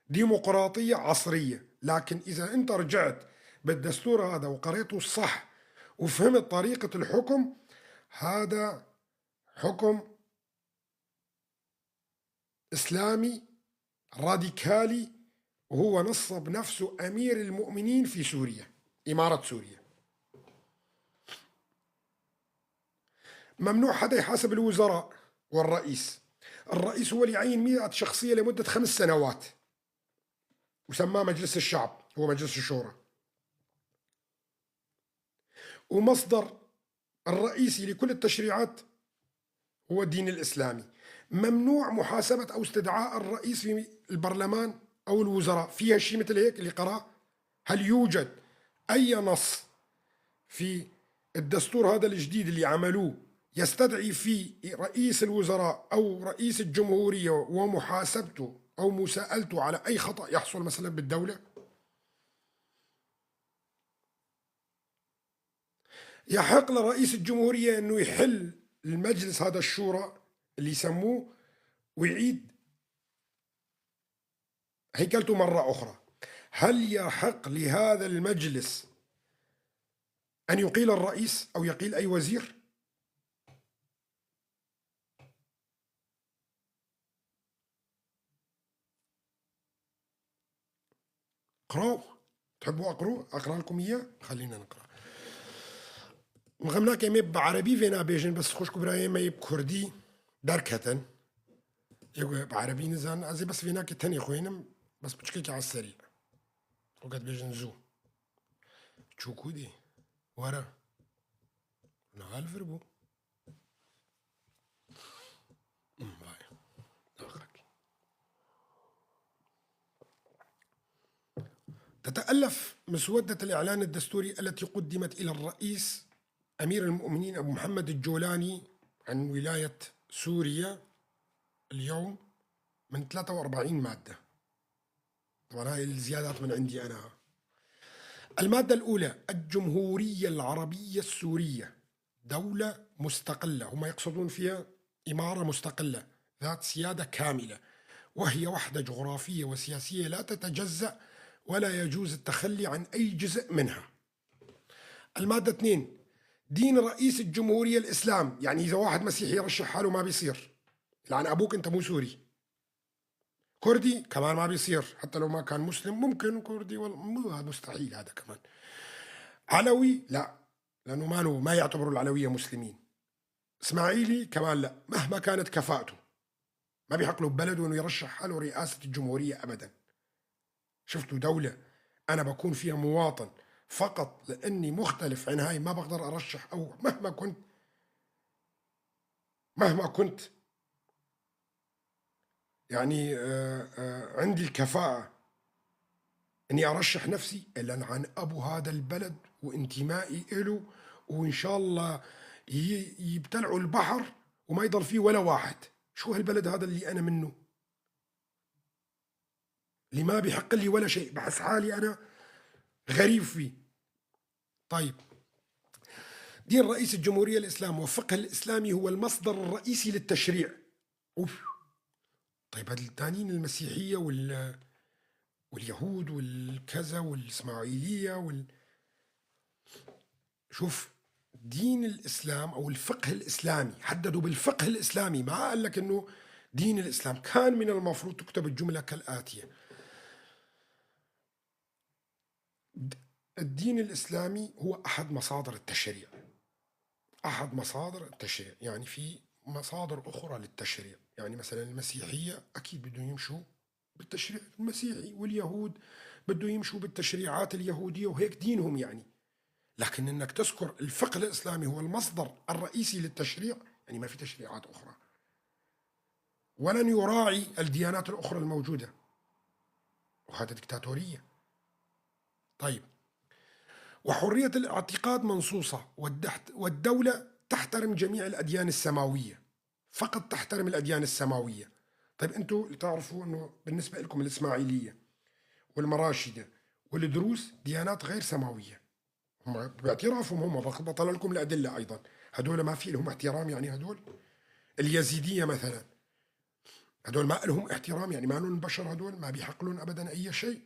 ديمقراطية عصرية. لكن إذا أنت رجعت بالدستور هذا وقريته الصح وفهمت طريقة الحكم، هذا حكم إسلامي راديكالي، وهو نصب نفسه أمير المؤمنين في سوريا، إمارة سوريا. ممنوع حدا يحاسب الوزراء والرئيس. الرئيس هو اللي يعين مئة شخصية لمدة خمس سنوات، وسماه مجلس الشعب، هو مجلس الشورى. ومصدر الرئيسي لكل التشريعات هو الدين الإسلامي. ممنوع محاسبة أو استدعاء الرئيس في البرلمان أو الوزراء. فيها شيء مثل هيك اللي قرأ؟ هل يوجد أي نص في الدستور هذا الجديد اللي عملوه يستدعي فيه رئيس الوزراء أو رئيس الجمهورية ومحاسبته أو مساءلته على أي خطأ يحصل مثلًا بالدولة؟ يحق لرئيس الجمهورية إنه يحل المجلس هذا، الشورى اللي يسموه، ويعيد هيكلته مرة أخرى. هل يحق لهذا المجلس أن يقيل الرئيس أو يقيل أي وزير؟ قراو. تحبوا أقرو؟ أقرأ لكم إياه؟ خلينا نقرأ. Mixem nake em ê bi erebî vêna bêjin, bes xwişk û birayê me yê bi kurdî derketin. Yê ku bi erebî nizanin, ez ê bes vênakê tenê xwênim, bes piçkekê eserî. Weke dibêjin zû. Çûkû dê. Were. Niha li vir bû. Hmm, vay. Axak. تتألف مسودة الإعلان الدستوري التي قدمت إلى الرئيس أمير المؤمنين أبو محمد الجولاني عن ولاية سوريا اليوم من ثلاثة وأربعين مادة. طبعًا هاي الزيادات من عندي أنا. المادة الأولى: الجمهورية العربية السورية دولة مستقلة، هم يقصدون فيها إمارة مستقلة ذات سيادة كاملة، وهي وحدة جغرافية وسياسية لا تتجزأ، ولا يجوز التخلي عن أي جزء منها. المادة اثنين: دين رئيس الجمهورية الإسلام، يعني إذا واحد مسيحي يرشح حاله ما بيصير، لعن أبوك، أنت مو سوري. كردي كمان ما بيصير، حتى لو ما كان مسلم، ممكن كردي، والله مو، هذا مستحيل هذا كمان. علوي لا، لأنه ما نو-، ما يعتبروا العلوية مسلمين. إسماعيلي كمان لا، مهما كانت كفاءته. ما بيحق له ببلده إنه يرشح حاله رئاسة الجمهورية أبدًا. شفتوا دولة أنا بكون فيها مواطن فقط لأني مختلف عن هاي، ما بقدر أرشح، أو مهما كنت، مهما كنت، يعني، آه، آه، عندي الكفاءة إني أرشح نفسي، إلا عن أبو هذا البلد وانتمائي إله، وإن شاء الله ي-، يبتلعوا البحر وما يضل فيه ولا واحد. شو هالبلد هذا اللي أنا منه؟ اللي ما بيحق لي ولا شيء، بحس حالي أنا غريب فيه. طيب، دين رئيس الجمهورية الإسلام، والفقه الإسلامي هو المصدر الرئيسي للتشريع. أوف. طيب، هاد التانيين المسيحية وال-، واليهود والكذا والإسماعيلية وال-، شوف، دين الإسلام أو الفقه الإسلامي، حددوا بالفقه الإسلامي، ما قال لك إنه دين الإسلام. كان من المفروض تكتب الجملة كالآتية: د-، الدين الإسلامي هو أحد مصادر التشريع. أحد مصادر التشريع، يعني في مصادر أخرى للتشريع، يعني مثلًا المسيحية أكيد بدهم يمشوا بالتشريع المسيحي، واليهود بدهم يمشوا بالتشريعات اليهودية، وهيك دينهم يعني. لكن إنك تذكر الفقه الإسلامي هو المصدر الرئيسي للتشريع، يعني ما في تشريعات أخرى. ولن يراعي الديانات الأخرى الموجودة. وهذا ديكتاتورية. طيب. وحرية الاعتقاد منصوصة، والدحت-، والدولة تحترم جميع الأديان السماوية. فقط تحترم الأديان السماوية. طيب، أنتوا تعرفوا إنه بالنسبة لكم الإسماعيلية والمراشدة والدروز ديانات غير سماوية. هم باعترافهم، هم بق-، بطلع لكم الأدلة أيضًا. هدول ما في لهم احترام، يعني هدول اليزيدية مثلًا، هدول ما لهم احترام، يعني ما لهم بشر، هدول ما بيحق لهم أبدًا أي شيء.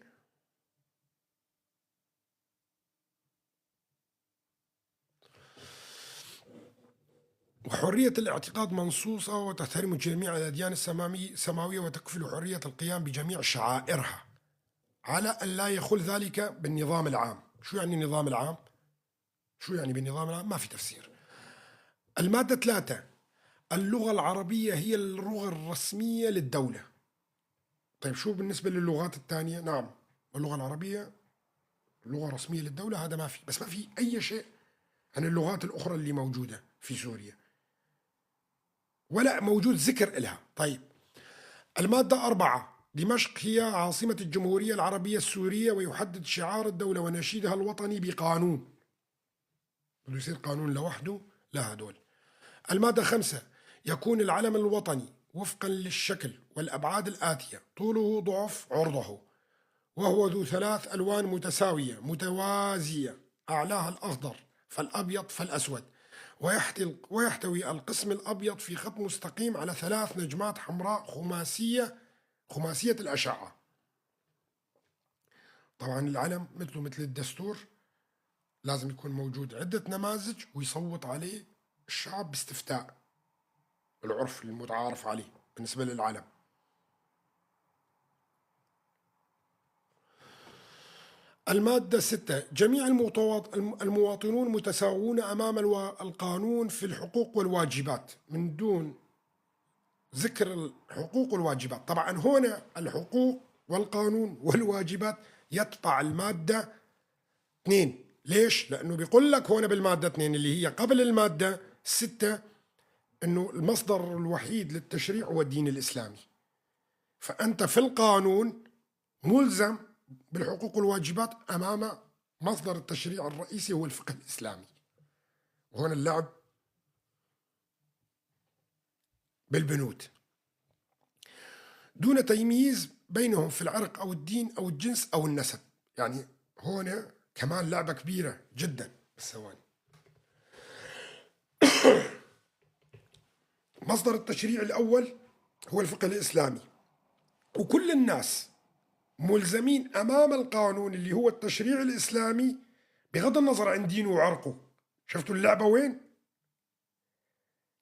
وحرية الاعتقاد منصوصة، وتحترم جميع الأديان السمامي-، السماوية، وتكفل حرية القيام بجميع شعائرها، على أن لا يخل ذلك بالنظام العام. شو يعني النظام العام؟ شو يعني بالنظام العام؟ ما في تفسير. المادة ثلاثة: اللغة العربية هي اللغة الرسمية للدولة. طيب، شو بالنسبة للغات التانية؟ نعم، اللغة العربية لغة رسمية للدولة، هذا ما في، بس ما في أي شيء عن اللغات الأخرى اللي موجودة في سوريا، ولا موجود ذكر إلها. طيب، المادة أربعة: دمشق هي عاصمة الجمهورية العربية السورية، ويحدد شعار الدولة ونشيدها الوطني بقانون. بده يصير قانون لوحده لهدول. المادة خمسة: يكون العلم الوطني وفقا للشكل والأبعاد الآتية: طوله ضعف عرضه، وهو ذو ثلاث ألوان متساوية متوازية، أعلاها الأخضر فالأبيض فالأسود، ويحتل-، ويحتوي القسم الأبيض في خط مستقيم على ثلاث نجمات حمراء خماسية، خماسية الأشعة. طبعًا العلم مثله مثل الدستور، لازم يكون موجود عدة نماذج ويصوت عليه الشعب باستفتاء، العرف المتعارف عليه بالنسبة للعلم. المادة ستة: جميع المتواط-، الم-، المواطنون متساوون أمام الوا-، القانون في الحقوق والواجبات، من دون ذكر الحقوق والواجبات. طبعًا هون الحقوق والقانون والواجبات يتبع المادة اثنين. ليش؟ لأنه بيقول لك هون بالمادة اثنين اللي هي قبل المادة ستة إنه المصدر الوحيد للتشريع هو الدين الإسلامي. فأنت في القانون ملزم بالحقوق والواجبات أمام مصدر التشريع الرئيسي هو الفقه الإسلامي. وهون اللعب بالبنود دون تمييز بينهم في العرق أو الدين أو الجنس أو النسب. يعني هون كمان لعبة كبيرة جدًا. بس ثواني. مصدر التشريع الأول هو الفقه الإسلامي، وكل الناس ملزمين أمام القانون اللي هو التشريع الإسلامي بغض النظر عن دينه وعرقه. شفتوا اللعبة وين؟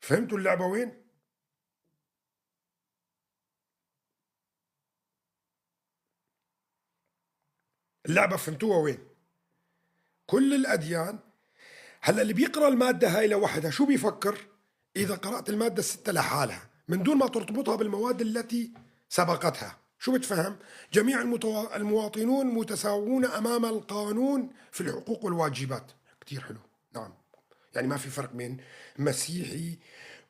فهمتوا اللعبة وين؟ اللعبة فهمتوها وين؟ كل الأديان. هلأ اللي بيقرأ المادة هاي لوحدها شو بيفكر؟ إذا قرأت المادة الستة لحالها من دون ما ترتبطها بالمواد التي سبقتها، شو بتفهم؟ جميع المتوا-، المواطنون متساوون أمام القانون في الحقوق والواجبات. كتير حلو. نعم. يعني ما في فرق بين مسيحي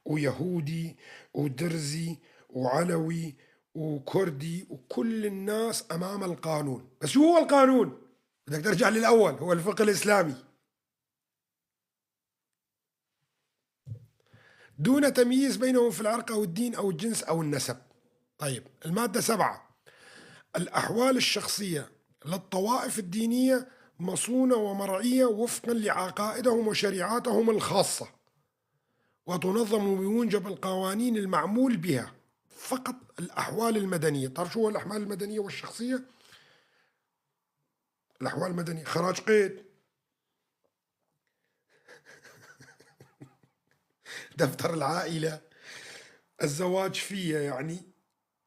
ويهودي ودرزي وعلوي وكردي، وكل الناس أمام القانون. بس شو هو القانون؟ بدك ترجع للأول، هو الفقه الإسلامي. دون تمييز بينهم في العرق أو الدين أو الجنس أو النسب. طيب، المادة سبعة: الأحوال الشخصية للطوائف الدينية مصونة ومرعية وفقًا لعقائدهم وشريعاتهم الخاصة، وتنظم بموجب القوانين المعمول بها. فقط الأحوال المدنية. تعرف شو هو الأحوال المدنية والشخصية؟ الأحوال المدنية: خراج قيد، دفتر العائلة، الزواج فيها، يعني،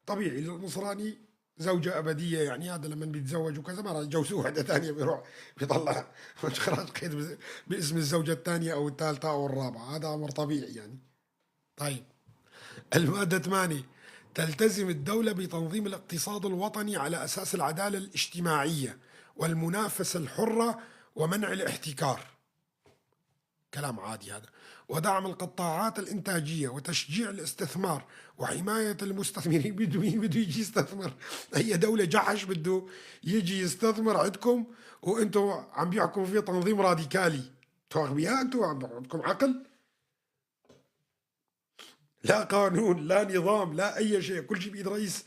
طبيعي، النصراني زوجة أبدية، يعني، هذا لما بيتزوج وكذا، ما راح يتجوزوا وحدة ثانية، بيروح بيطلع خراج قيد بز-، باسم الزوجة الثانية أو الثالثة أو الرابعة. هذا أمر طبيعي، يعني. طيب، المادة ثمانية: تلتزم الدولة بتنظيم الاقتصاد الوطني على أساس العدالة الاجتماعية والمنافسة الحرة ومنع الاحتكار. كلام عادي هذا. ودعم القطاعات الإنتاجية وتشجيع الاستثمار وحماية المستثمرين. بده مين بده يجي يستثمر؟ أي دولة جحش بده يجي يستثمر عندكم وانتم عم بيحكموا فيه تنظيم راديكالي؟ انتوا أغبياء، انتوا عم-، عندكم عقل؟ لا قانون، لا نظام، لا أي شيء، كل شيء بإيد رئيس،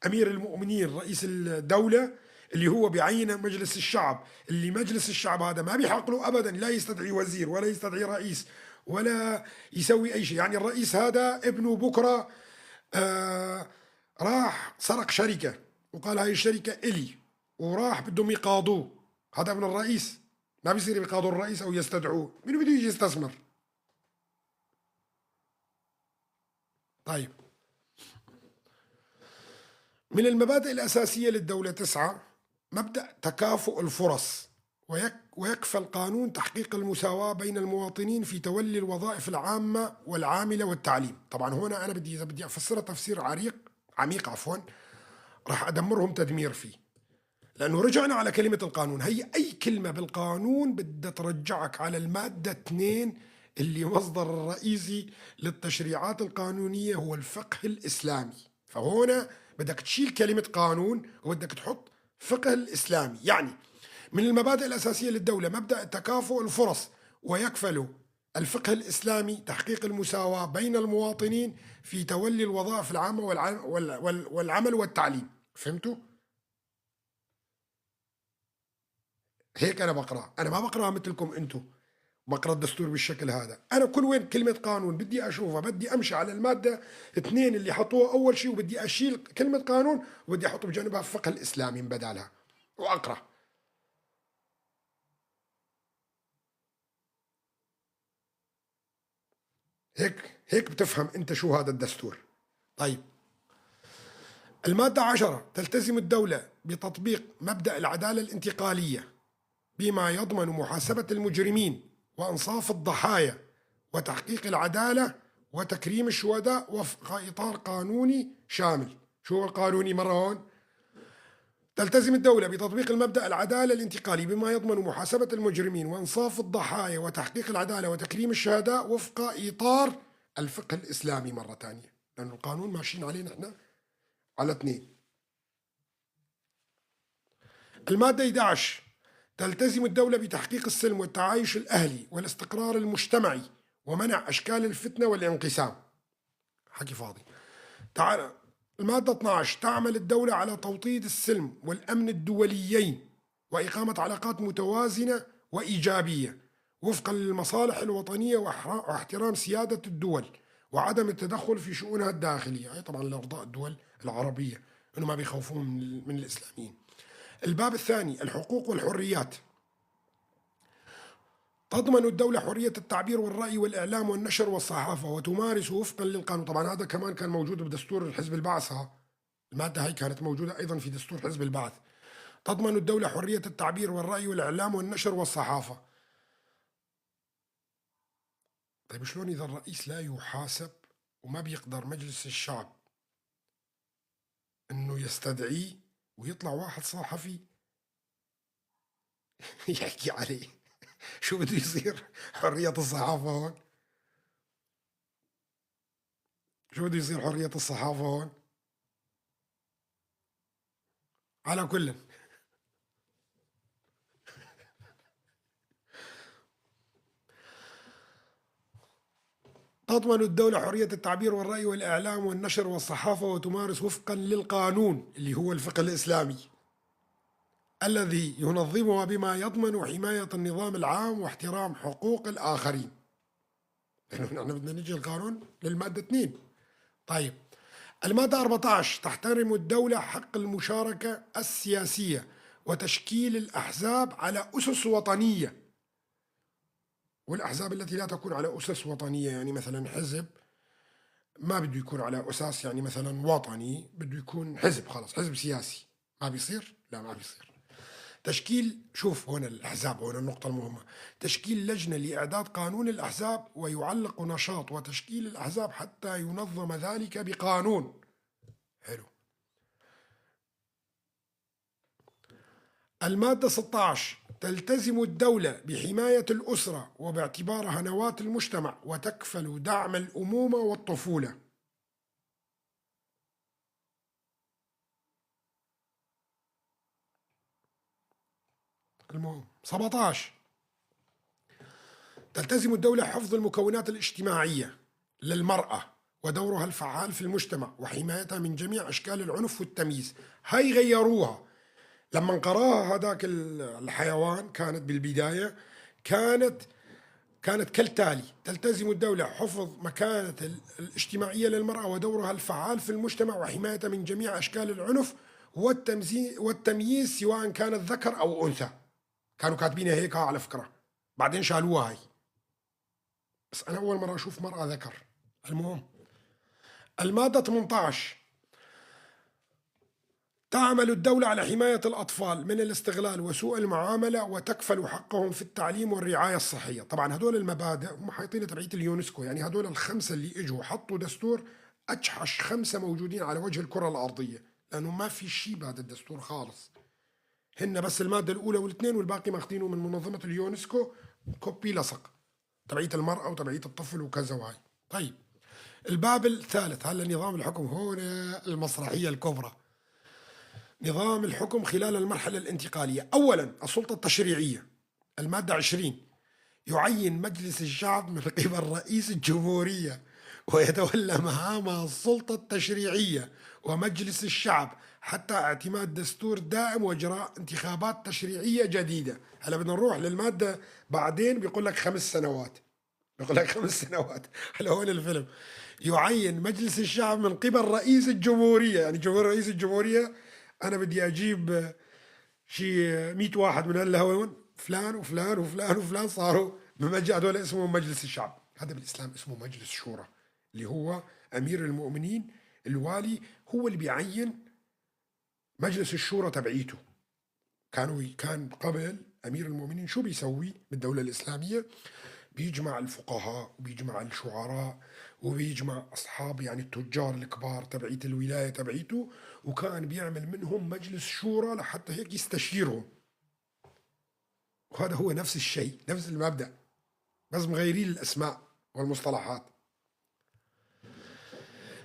أمير المؤمنين، رئيس الدولة اللي هو بعين مجلس الشعب، اللي مجلس الشعب هذا ما بيحق له أبدًا لا يستدعي وزير ولا يستدعي رئيس ولا يسوي أي شيء. يعني الرئيس هذا ابنه بكرة، آه، راح سرق شركة وقال: "هاي الشركة إلي"، وراح بدهم يقاضوه، هذا ابن الرئيس، ما بيصير يقاضوا الرئيس أو يستدعوه. مين بده يجي يستثمر؟ طيب. من المبادئ الأساسية للدولة تسعة مبدأ تكافؤ الفرص، ويك-، ويكفى القانون تحقيق المساواة بين المواطنين في تولي الوظائف العامة والعاملة والتعليم. طبعًا هنا أنا بدي، إذا بدي أفسرها تفسير عريق، عميق عفوًا، راح أدمرهم تدمير فيه. لأنه رجعنا على كلمة القانون. هي أي كلمة بالقانون بدها ترجعك على المادة اثنين، اللي مصدر الرئيسي للتشريعات القانونية هو الفقه الإسلامي. فهون بدك تشيل كلمة قانون وبدك تحط فقه الإسلامي. يعني من المبادئ الأساسية للدولة مبدأ تكافؤ الفرص، ويكفل الفقه الإسلامي تحقيق المساواة بين المواطنين في تولي الوظائف العامة والع-، وال-، وال-، والعمل والتعليم. فهمتوا؟ هيك أنا بقرأ. أنا ما بقرأها مثلكم أنتو، بقرأ الدستور بالشكل هذا. أنا كل وين كلمة قانون بدي أشوفها، بدي أمشي على المادة اثنين اللي حطوها أول شيء، وبدي أشيل كلمة قانون وبدي أحط بجانبها الفقه الإسلامي من بدالها وأقرأ. هيك، هيك بتفهم أنت شو هذا الدستور. طيب، المادة عشرة: تلتزم الدولة بتطبيق مبدأ العدالة الانتقالية بما يضمن محاسبة المجرمين وإنصاف الضحايا وتحقيق العدالة وتكريم الشهداء وفق إطار قانوني شامل. شو هو القانوني مرة هون؟ تلتزم الدولة بتطبيق المبدأ العدالة الانتقالي بما يضمن محاسبة المجرمين وإنصاف الضحايا وتحقيق العدالة وتكريم الشهداء وفق إطار الفقه الإسلامي مرة تانية، لأن القانون ماشيين عليه نحن على اثنين. المادة احدعش: تلتزم الدولة بتحقيق السلم والتعايش الأهلي والاستقرار المجتمعي ومنع أشكال الفتنة والانقسام. حكي فاضي. تعال، المادة اثنعش: تعمل الدولة على توطيد السلم والأمن الدوليين وإقامة علاقات متوازنة وإيجابية وفقًا للمصالح الوطنية وإحرا-، واحترام سيادة الدول وعدم التدخل في شؤونها الداخلية. هاي طبعًا لإرضاء الدول العربية، إنه ما بيخوفون من ال-، من الإسلاميين. الباب الثاني: الحقوق والحريات. تضمن الدولة حرية التعبير والرأي والإعلام والنشر والصحافة وتمارس وفقًا للقانون. طبعًا هذا كمان كان موجود بدستور الحزب البعث، ها. المادة هاي كانت موجودة أيضًا في دستور حزب البعث. تضمن الدولة حرية التعبير والرأي والإعلام والنشر والصحافة. طيب، شلون إذا الرئيس لا يحاسب وما بيقدر مجلس الشعب إنه يستدعيه ويطلع واحد صحفي يحكي عليه؟ شو بده يصير؟ حرية الصحافة هون؟ شو بده يصير حرية الصحافة هون؟ على كل، تضمن الدولة حرية التعبير والرأي والإعلام والنشر والصحافة، وتمارس وفقًا للقانون اللي هو الفقه الإسلامي الذي ينظمها بما يضمن حماية النظام العام واحترام حقوق الآخرين. لأنه نحن بدنا نجي القانون للمادة اثنين. طيب، المادة أربعتعش: تحترم الدولة حق المشاركة السياسية وتشكيل الأحزاب على أسس وطنية. والأحزاب التي لا تكون على أسس وطنية، يعني مثلًا حزب ما بده يكون على أساس، يعني مثلًا وطني، بده يكون حزب، خلص، حزب سياسي. ما بيصير؟ لا، ما بيصير. تشكيل، شوف هون الأحزاب، هون النقطة المهمة. تشكيل لجنة لإعداد قانون الأحزاب، ويعلق نشاط وتشكيل الأحزاب حتى ينظم ذلك بقانون. حلو. المادة ستعش: تلتزم الدولة بحماية الأسرة وباعتبارها نواة المجتمع، وتكفل دعم الأمومة والطفولة. المهم، سبعتعش: تلتزم الدولة حفظ المكونات الاجتماعية للمرأة ودورها الفعال في المجتمع وحمايتها من جميع أشكال العنف والتمييز. هاي غيروها. لما قراها هذاك ال-، الحيوان، كانت بالبداية، كانت، كانت كالتالي: تلتزم الدولة حفظ مكانة ال-، الاجتماعية للمرأة ودورها الفعال في المجتمع وحمايتها من جميع أشكال العنف والتمزي-، والتمييز، سواء كانت ذكر أو أنثى. كانوا كاتبينها هيك، ها، على فكرة، بعدين شالوها هاي. بس أنا أول مرة أشوف مرأة ذكر. المهم، المادة ثمنتعش: تعمل الدولة على حماية الأطفال من الاستغلال وسوء المعاملة، وتكفل حقهم في التعليم والرعاية الصحية. طبعًا هدول المبادئ هم حايطين تبعية اليونسكو، يعني هدول الخمسة اللي إجوا حطوا دستور أجحش خمسة موجودين على وجه الكرة الأرضية، لأنه ما في شي بهذا الدستور خالص. هن بس المادة الأولى والاثنين، والباقي ماخدينه من منظمة اليونسكو، كوبي لصق، تبعية المرأة وتبعية الطفل وكذا وهاي. طيب، الباب الثالث، هلا نظام الحكم هون المسرحية الكبرى. نظام الحكم خلال المرحلة الانتقالية. أولًا، السلطة التشريعية، المادة عشرين: يعين مجلس الشعب من قبل رئيس الجمهورية ويتولى مهام السلطة التشريعية ومجلس الشعب حتى اعتماد دستور دائم وإجراء انتخابات تشريعية جديدة. هلا بدنا نروح للمادة بعدين، بيقول لك خمس سنوات. بيقول لك خمس سنوات. هلا هون الفيلم. يعين مجلس الشعب من قبل رئيس الجمهورية، يعني جمهور رئيس الجمهورية، أنا بدي أجيب شي مية واحد من هلا هون، فلان وفلان وفلان وفلان صاروا بمجلس، هدول اسمهم مجلس الشعب. هذا بالإسلام اسمه مجلس شورى، اللي هو أمير المؤمنين، الوالي، هو اللي بيعين مجلس الشورى تبعيته. كانوا ي-، كان قبل أمير المؤمنين شو بيسوي بالدولة الإسلامية؟ بيجمع الفقهاء وبيجمع الشعراء وبيجمع أصحاب، يعني، التجار الكبار تبعيت الولاية تبعيته، وكان بيعمل منهم مجلس شورى لحتى هيك يستشيرهم. وهذا هو نفس الشيء، نفس المبدأ، بس مغيرين الأسماء والمصطلحات.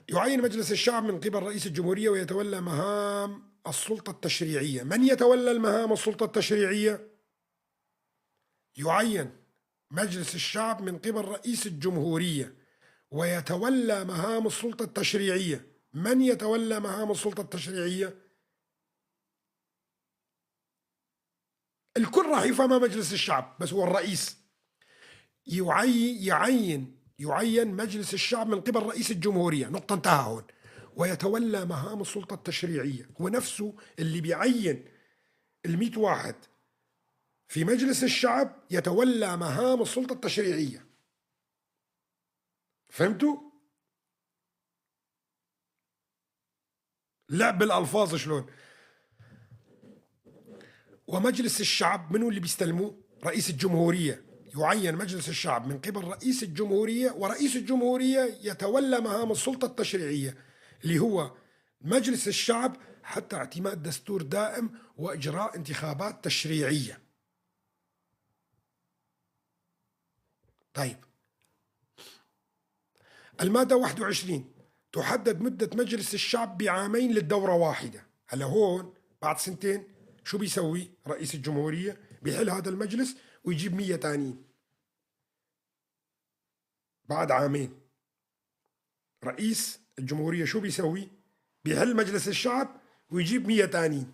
يعين مجلس الشعب من قبل رئيس الجمهورية ويتولى مهام السلطة التشريعية. من يتولى المهام السلطة التشريعية؟ يعين مجلس الشعب من قبل رئيس الجمهورية ويتولى مهام السلطة التشريعية. من يتولى مهام السلطة التشريعية؟ الكل راح يفهمها مجلس الشعب، بس هو الرئيس يعي-، يعين، يعين مجلس الشعب من قبل رئيس الجمهورية، نقطة، انتهى هون. ويتولى مهام السلطة التشريعية، هو نفسه اللي بيعين المية واحد في مجلس الشعب يتولى مهام السلطة التشريعية. فهمتوا؟ لعب بالألفاظ شلون. ومجلس الشعب منو اللي بيستلموه؟ رئيس الجمهورية. يعين مجلس الشعب من قبل رئيس الجمهورية، ورئيس الجمهورية يتولى مهام السلطة التشريعية، اللي هو مجلس الشعب، حتى اعتماد دستور دائم وإجراء انتخابات تشريعية. طيب، المادة واحد وعشرين تحدد مدة مجلس الشعب بعامين للدورة واحدة. هلا هون بعد سنتين شو بيسوي رئيس الجمهورية؟ بيحل هذا المجلس ويجيب مية تانيين بعد عامين. رئيس الجمهورية شو بيسوي؟ بيحل مجلس الشعب ويجيب مية تانيين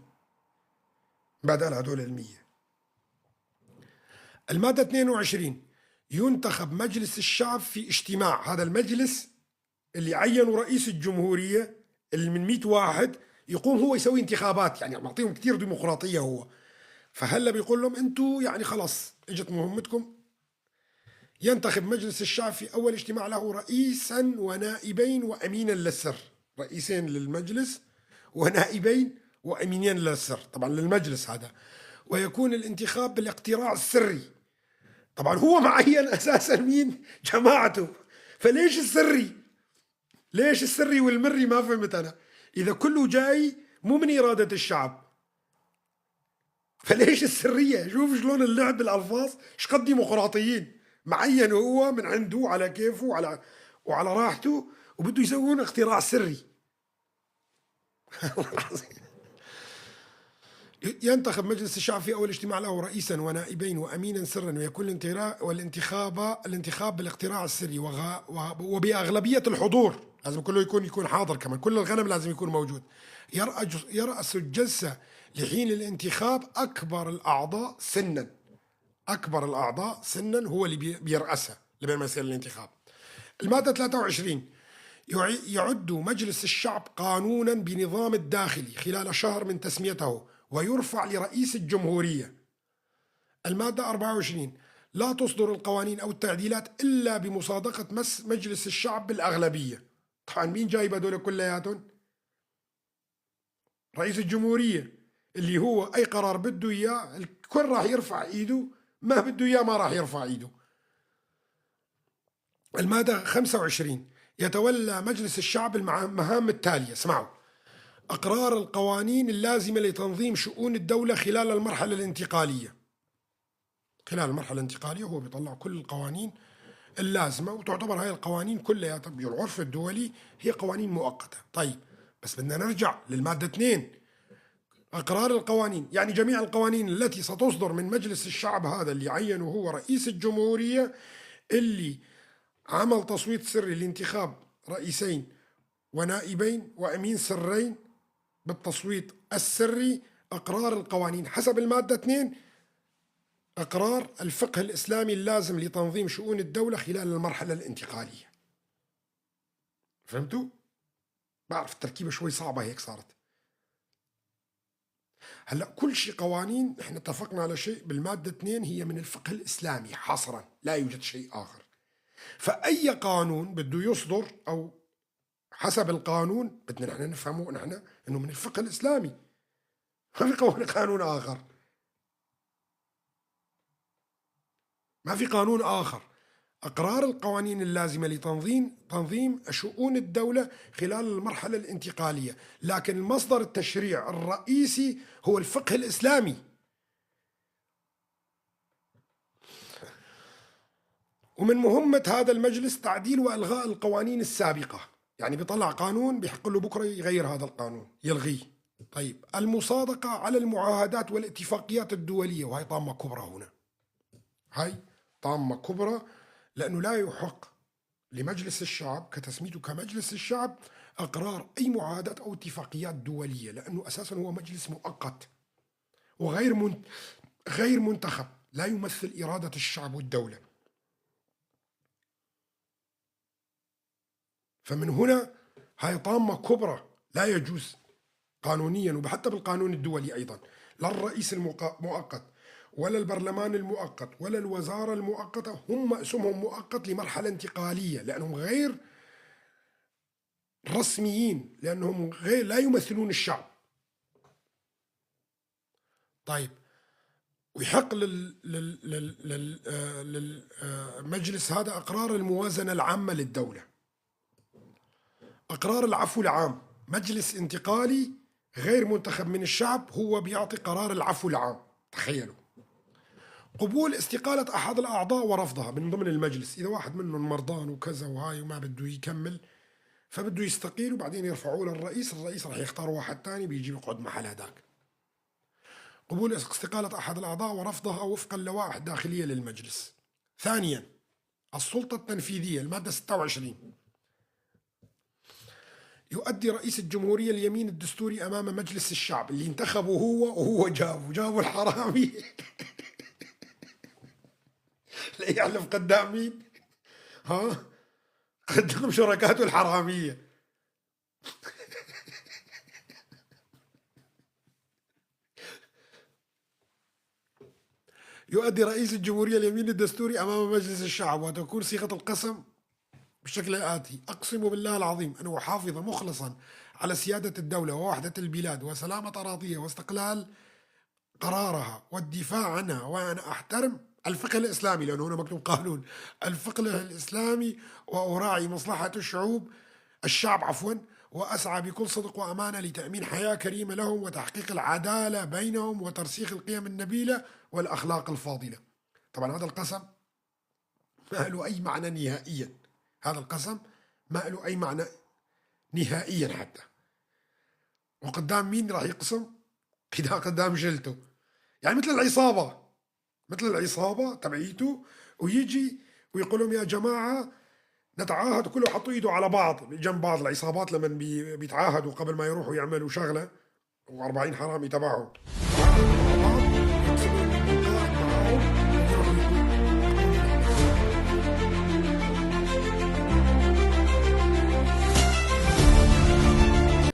بدل هدول المية. المادة اثنين وعشرين، ينتخب مجلس الشعب في اجتماع. هذا المجلس اللي عينوا رئيس الجمهورية، اللي من مية واحد، يقوم هو يسوي انتخابات، يعني معطيهم كتير ديمقراطية هو. فهلا بيقول لهم: "انتوا يعني خلص اجت مهمتكم". ينتخب مجلس الشعب في أول اجتماع له رئيسا ونائبين وأمينا للسر، رئيسين للمجلس ونائبين وأمينين للسر، طبعًا للمجلس هذا، ويكون الانتخاب بالاقتراع السري. طبعًا هو معين أساسًا مين؟ جماعته. فليش السري؟ ليش السري والمري؟ ما فهمت أنا. إذا كله جاي مو من إرادة الشعب، فليش السرية؟ شوف شلون اللعب بالألفاظ، شقد ديمقراطيين. معين هو من عنده على كيفه وعلى، وعلى راحته، وبده يسوون اقتراع سري. والله العظيم. ينتخب مجلس الشعب في أول اجتماع له رئيسا ونائبين وأمينا سرا، ويكون الانتخا-، والانتخاب، الانتخاب بالاقتراع السري وغ-، و-، وبأغلبية الحضور. لازم كله يكون، يكون حاضر كمان، كل الغنم لازم يكون موجود. يرأج-، يرأس الجلسة لحين الانتخاب أكبر الأعضاء سنا. أكبر الأعضاء سنا هو اللي بي-، بيرأسها لبين ما يصير الانتخاب. المادة ثلاثة وعشرين، يعي-، يعد مجلس الشعب قانونا بنظام الداخلي خلال شهر من تسميته، ويرفع لرئيس الجمهورية. المادة أربعة وعشرين، لا تصدر القوانين أو التعديلات إلا بمصادقة مس-، مجلس الشعب بالأغلبية. طبعًا مين جايب هدول كلياتهم؟ رئيس الجمهورية، اللي هو أي قرار بده إياه الكل راح يرفع إيده، ما بده إياه ما راح يرفع إيده. المادة خمسة وعشرين، يتولى مجلس الشعب المع-، المهام التالية. اسمعوا: إقرار القوانين اللازمة لتنظيم شؤون الدولة خلال المرحلة الانتقالية. خلال المرحلة الانتقالية هو بيطلع كل القوانين اللازمة، وتعتبر هاي القوانين كلياتها بالعرف الدولي هي قوانين مؤقتة. طيب، بس بدنا نرجع للمادة اثنين. أقرار القوانين، يعني جميع القوانين التي ستصدر من مجلس الشعب هذا اللي عينه هو رئيس الجمهورية، اللي عمل تصويت سري لانتخاب رئيسين ونائبين وأمين سرين بالتصويت السري، إقرار القوانين حسب المادة اثنين، إقرار الفقه الإسلامي اللازم لتنظيم شؤون الدولة خلال المرحلة الانتقالية. فهمتوا؟ بعرف التركيبة شوي صعبة هيك صارت. هلأ كل شي قوانين، احنا اتفقنا على شيء بالمادة اثنين، هي من الفقه الإسلامي حصرا، لا يوجد شيء آخر. فأي قانون بده يصدر أو حسب القانون، بدنا نحن نفهمه نحن إنه من الفقه الإسلامي. ما في قانون، قانون آخر. ما في قانون آخر. إقرار القوانين اللازمة لتنظيم، تنظيم شؤون الدولة خلال المرحلة الانتقالية. لكن المصدر التشريع الرئيسي هو الفقه الإسلامي. ومن مهمة هذا المجلس تعديل وإلغاء القوانين السابقة. يعني بيطلع قانون بيحق له بكرة يغير هذا القانون، يلغيه. طيب، المصادقة على المعاهدات والاتفاقيات الدولية، وهي طامة كبرى هنا. هاي طامة كبرى، لأنه لا يحق لمجلس الشعب كتسميته كمجلس الشعب إقرار أي معاهدات أو اتفاقيات دولية، لأنه أساسا هو مجلس مؤقت وغير من-، غير منتخب، لا يمثل إرادة الشعب والدولة. فمن هنا هاي طامة كبرى، لا يجوز قانونيا، وحتى بالقانون الدولي أيضا، لا الرئيس المؤقت ولا البرلمان المؤقت ولا الوزارة المؤقتة هم اسمهم مؤقت لمرحلة انتقالية، لأنهم غير رسميين، لأنهم غير، لا يمثلون الشعب. طيب، ويحق لل-، لل-، لل-، لل-، آه، لل-، آه، مجلس هذا إقرار الموازنة العامة للدولة. إقرار العفو العام، مجلس انتقالي غير منتخب من الشعب هو بيعطي قرار العفو العام. تخيلوا. قبول استقالة أحد الأعضاء ورفضها من ضمن المجلس، إذا واحد منهم مرضان وكذا وهاي وما بده يكمل، فبده يستقيل وبعدين يرفعوه للرئيس، الرئيس راح يختار واحد تاني بيجي بيقعد محل هداك. قبول استقالة أحد الأعضاء ورفضها وفقا لوائح داخلية للمجلس. ثانيا، السلطة التنفيذية، المادة ستة وعشرين. يؤدي رئيس الجمهورية اليمين الدستوري أمام مجلس الشعب اللي انتخبه هو، وهو جابه، جابه الحرامي. ليحلف قدام مين؟ ها؟ قدام شركاته الحرامية. يؤدي رئيس الجمهورية اليمين الدستوري أمام مجلس الشعب، وتكون صيغة القسم بالشكل الآتي: "أقسم بالله العظيم أن أحافظ مخلصا على سيادة الدولة ووحدة البلاد وسلامة أراضيها واستقلال قرارها والدفاع عنها، وأنا أحترم الفقه الإسلامي"، لأنه هنا مكتوب قانون، "الفقه الإسلامي وأراعي مصلحة الشعوب، الشعب عفوا، وأسعى بكل صدق وأمانة لتأمين حياة كريمة لهم وتحقيق العدالة بينهم وترسيخ القيم النبيلة والأخلاق الفاضلة". طبعا هذا القسم ما له أي معنى نهائيا، هذا القسم ما له أي معنى نهائيا حتى. وقدام مين راح يقسم؟ كده قدام جلته، يعني مثل العصابة، مثل العصابة تبعيته، ويجي ويقول لهم: "يا جماعة، نتعاهد"، كله حطوا إيده على بعض، جنب بعض العصابات لمن بي-، بيتعاهدوا قبل ما يروحوا يعملوا شغلة، وأربعين حرامي تبعهم.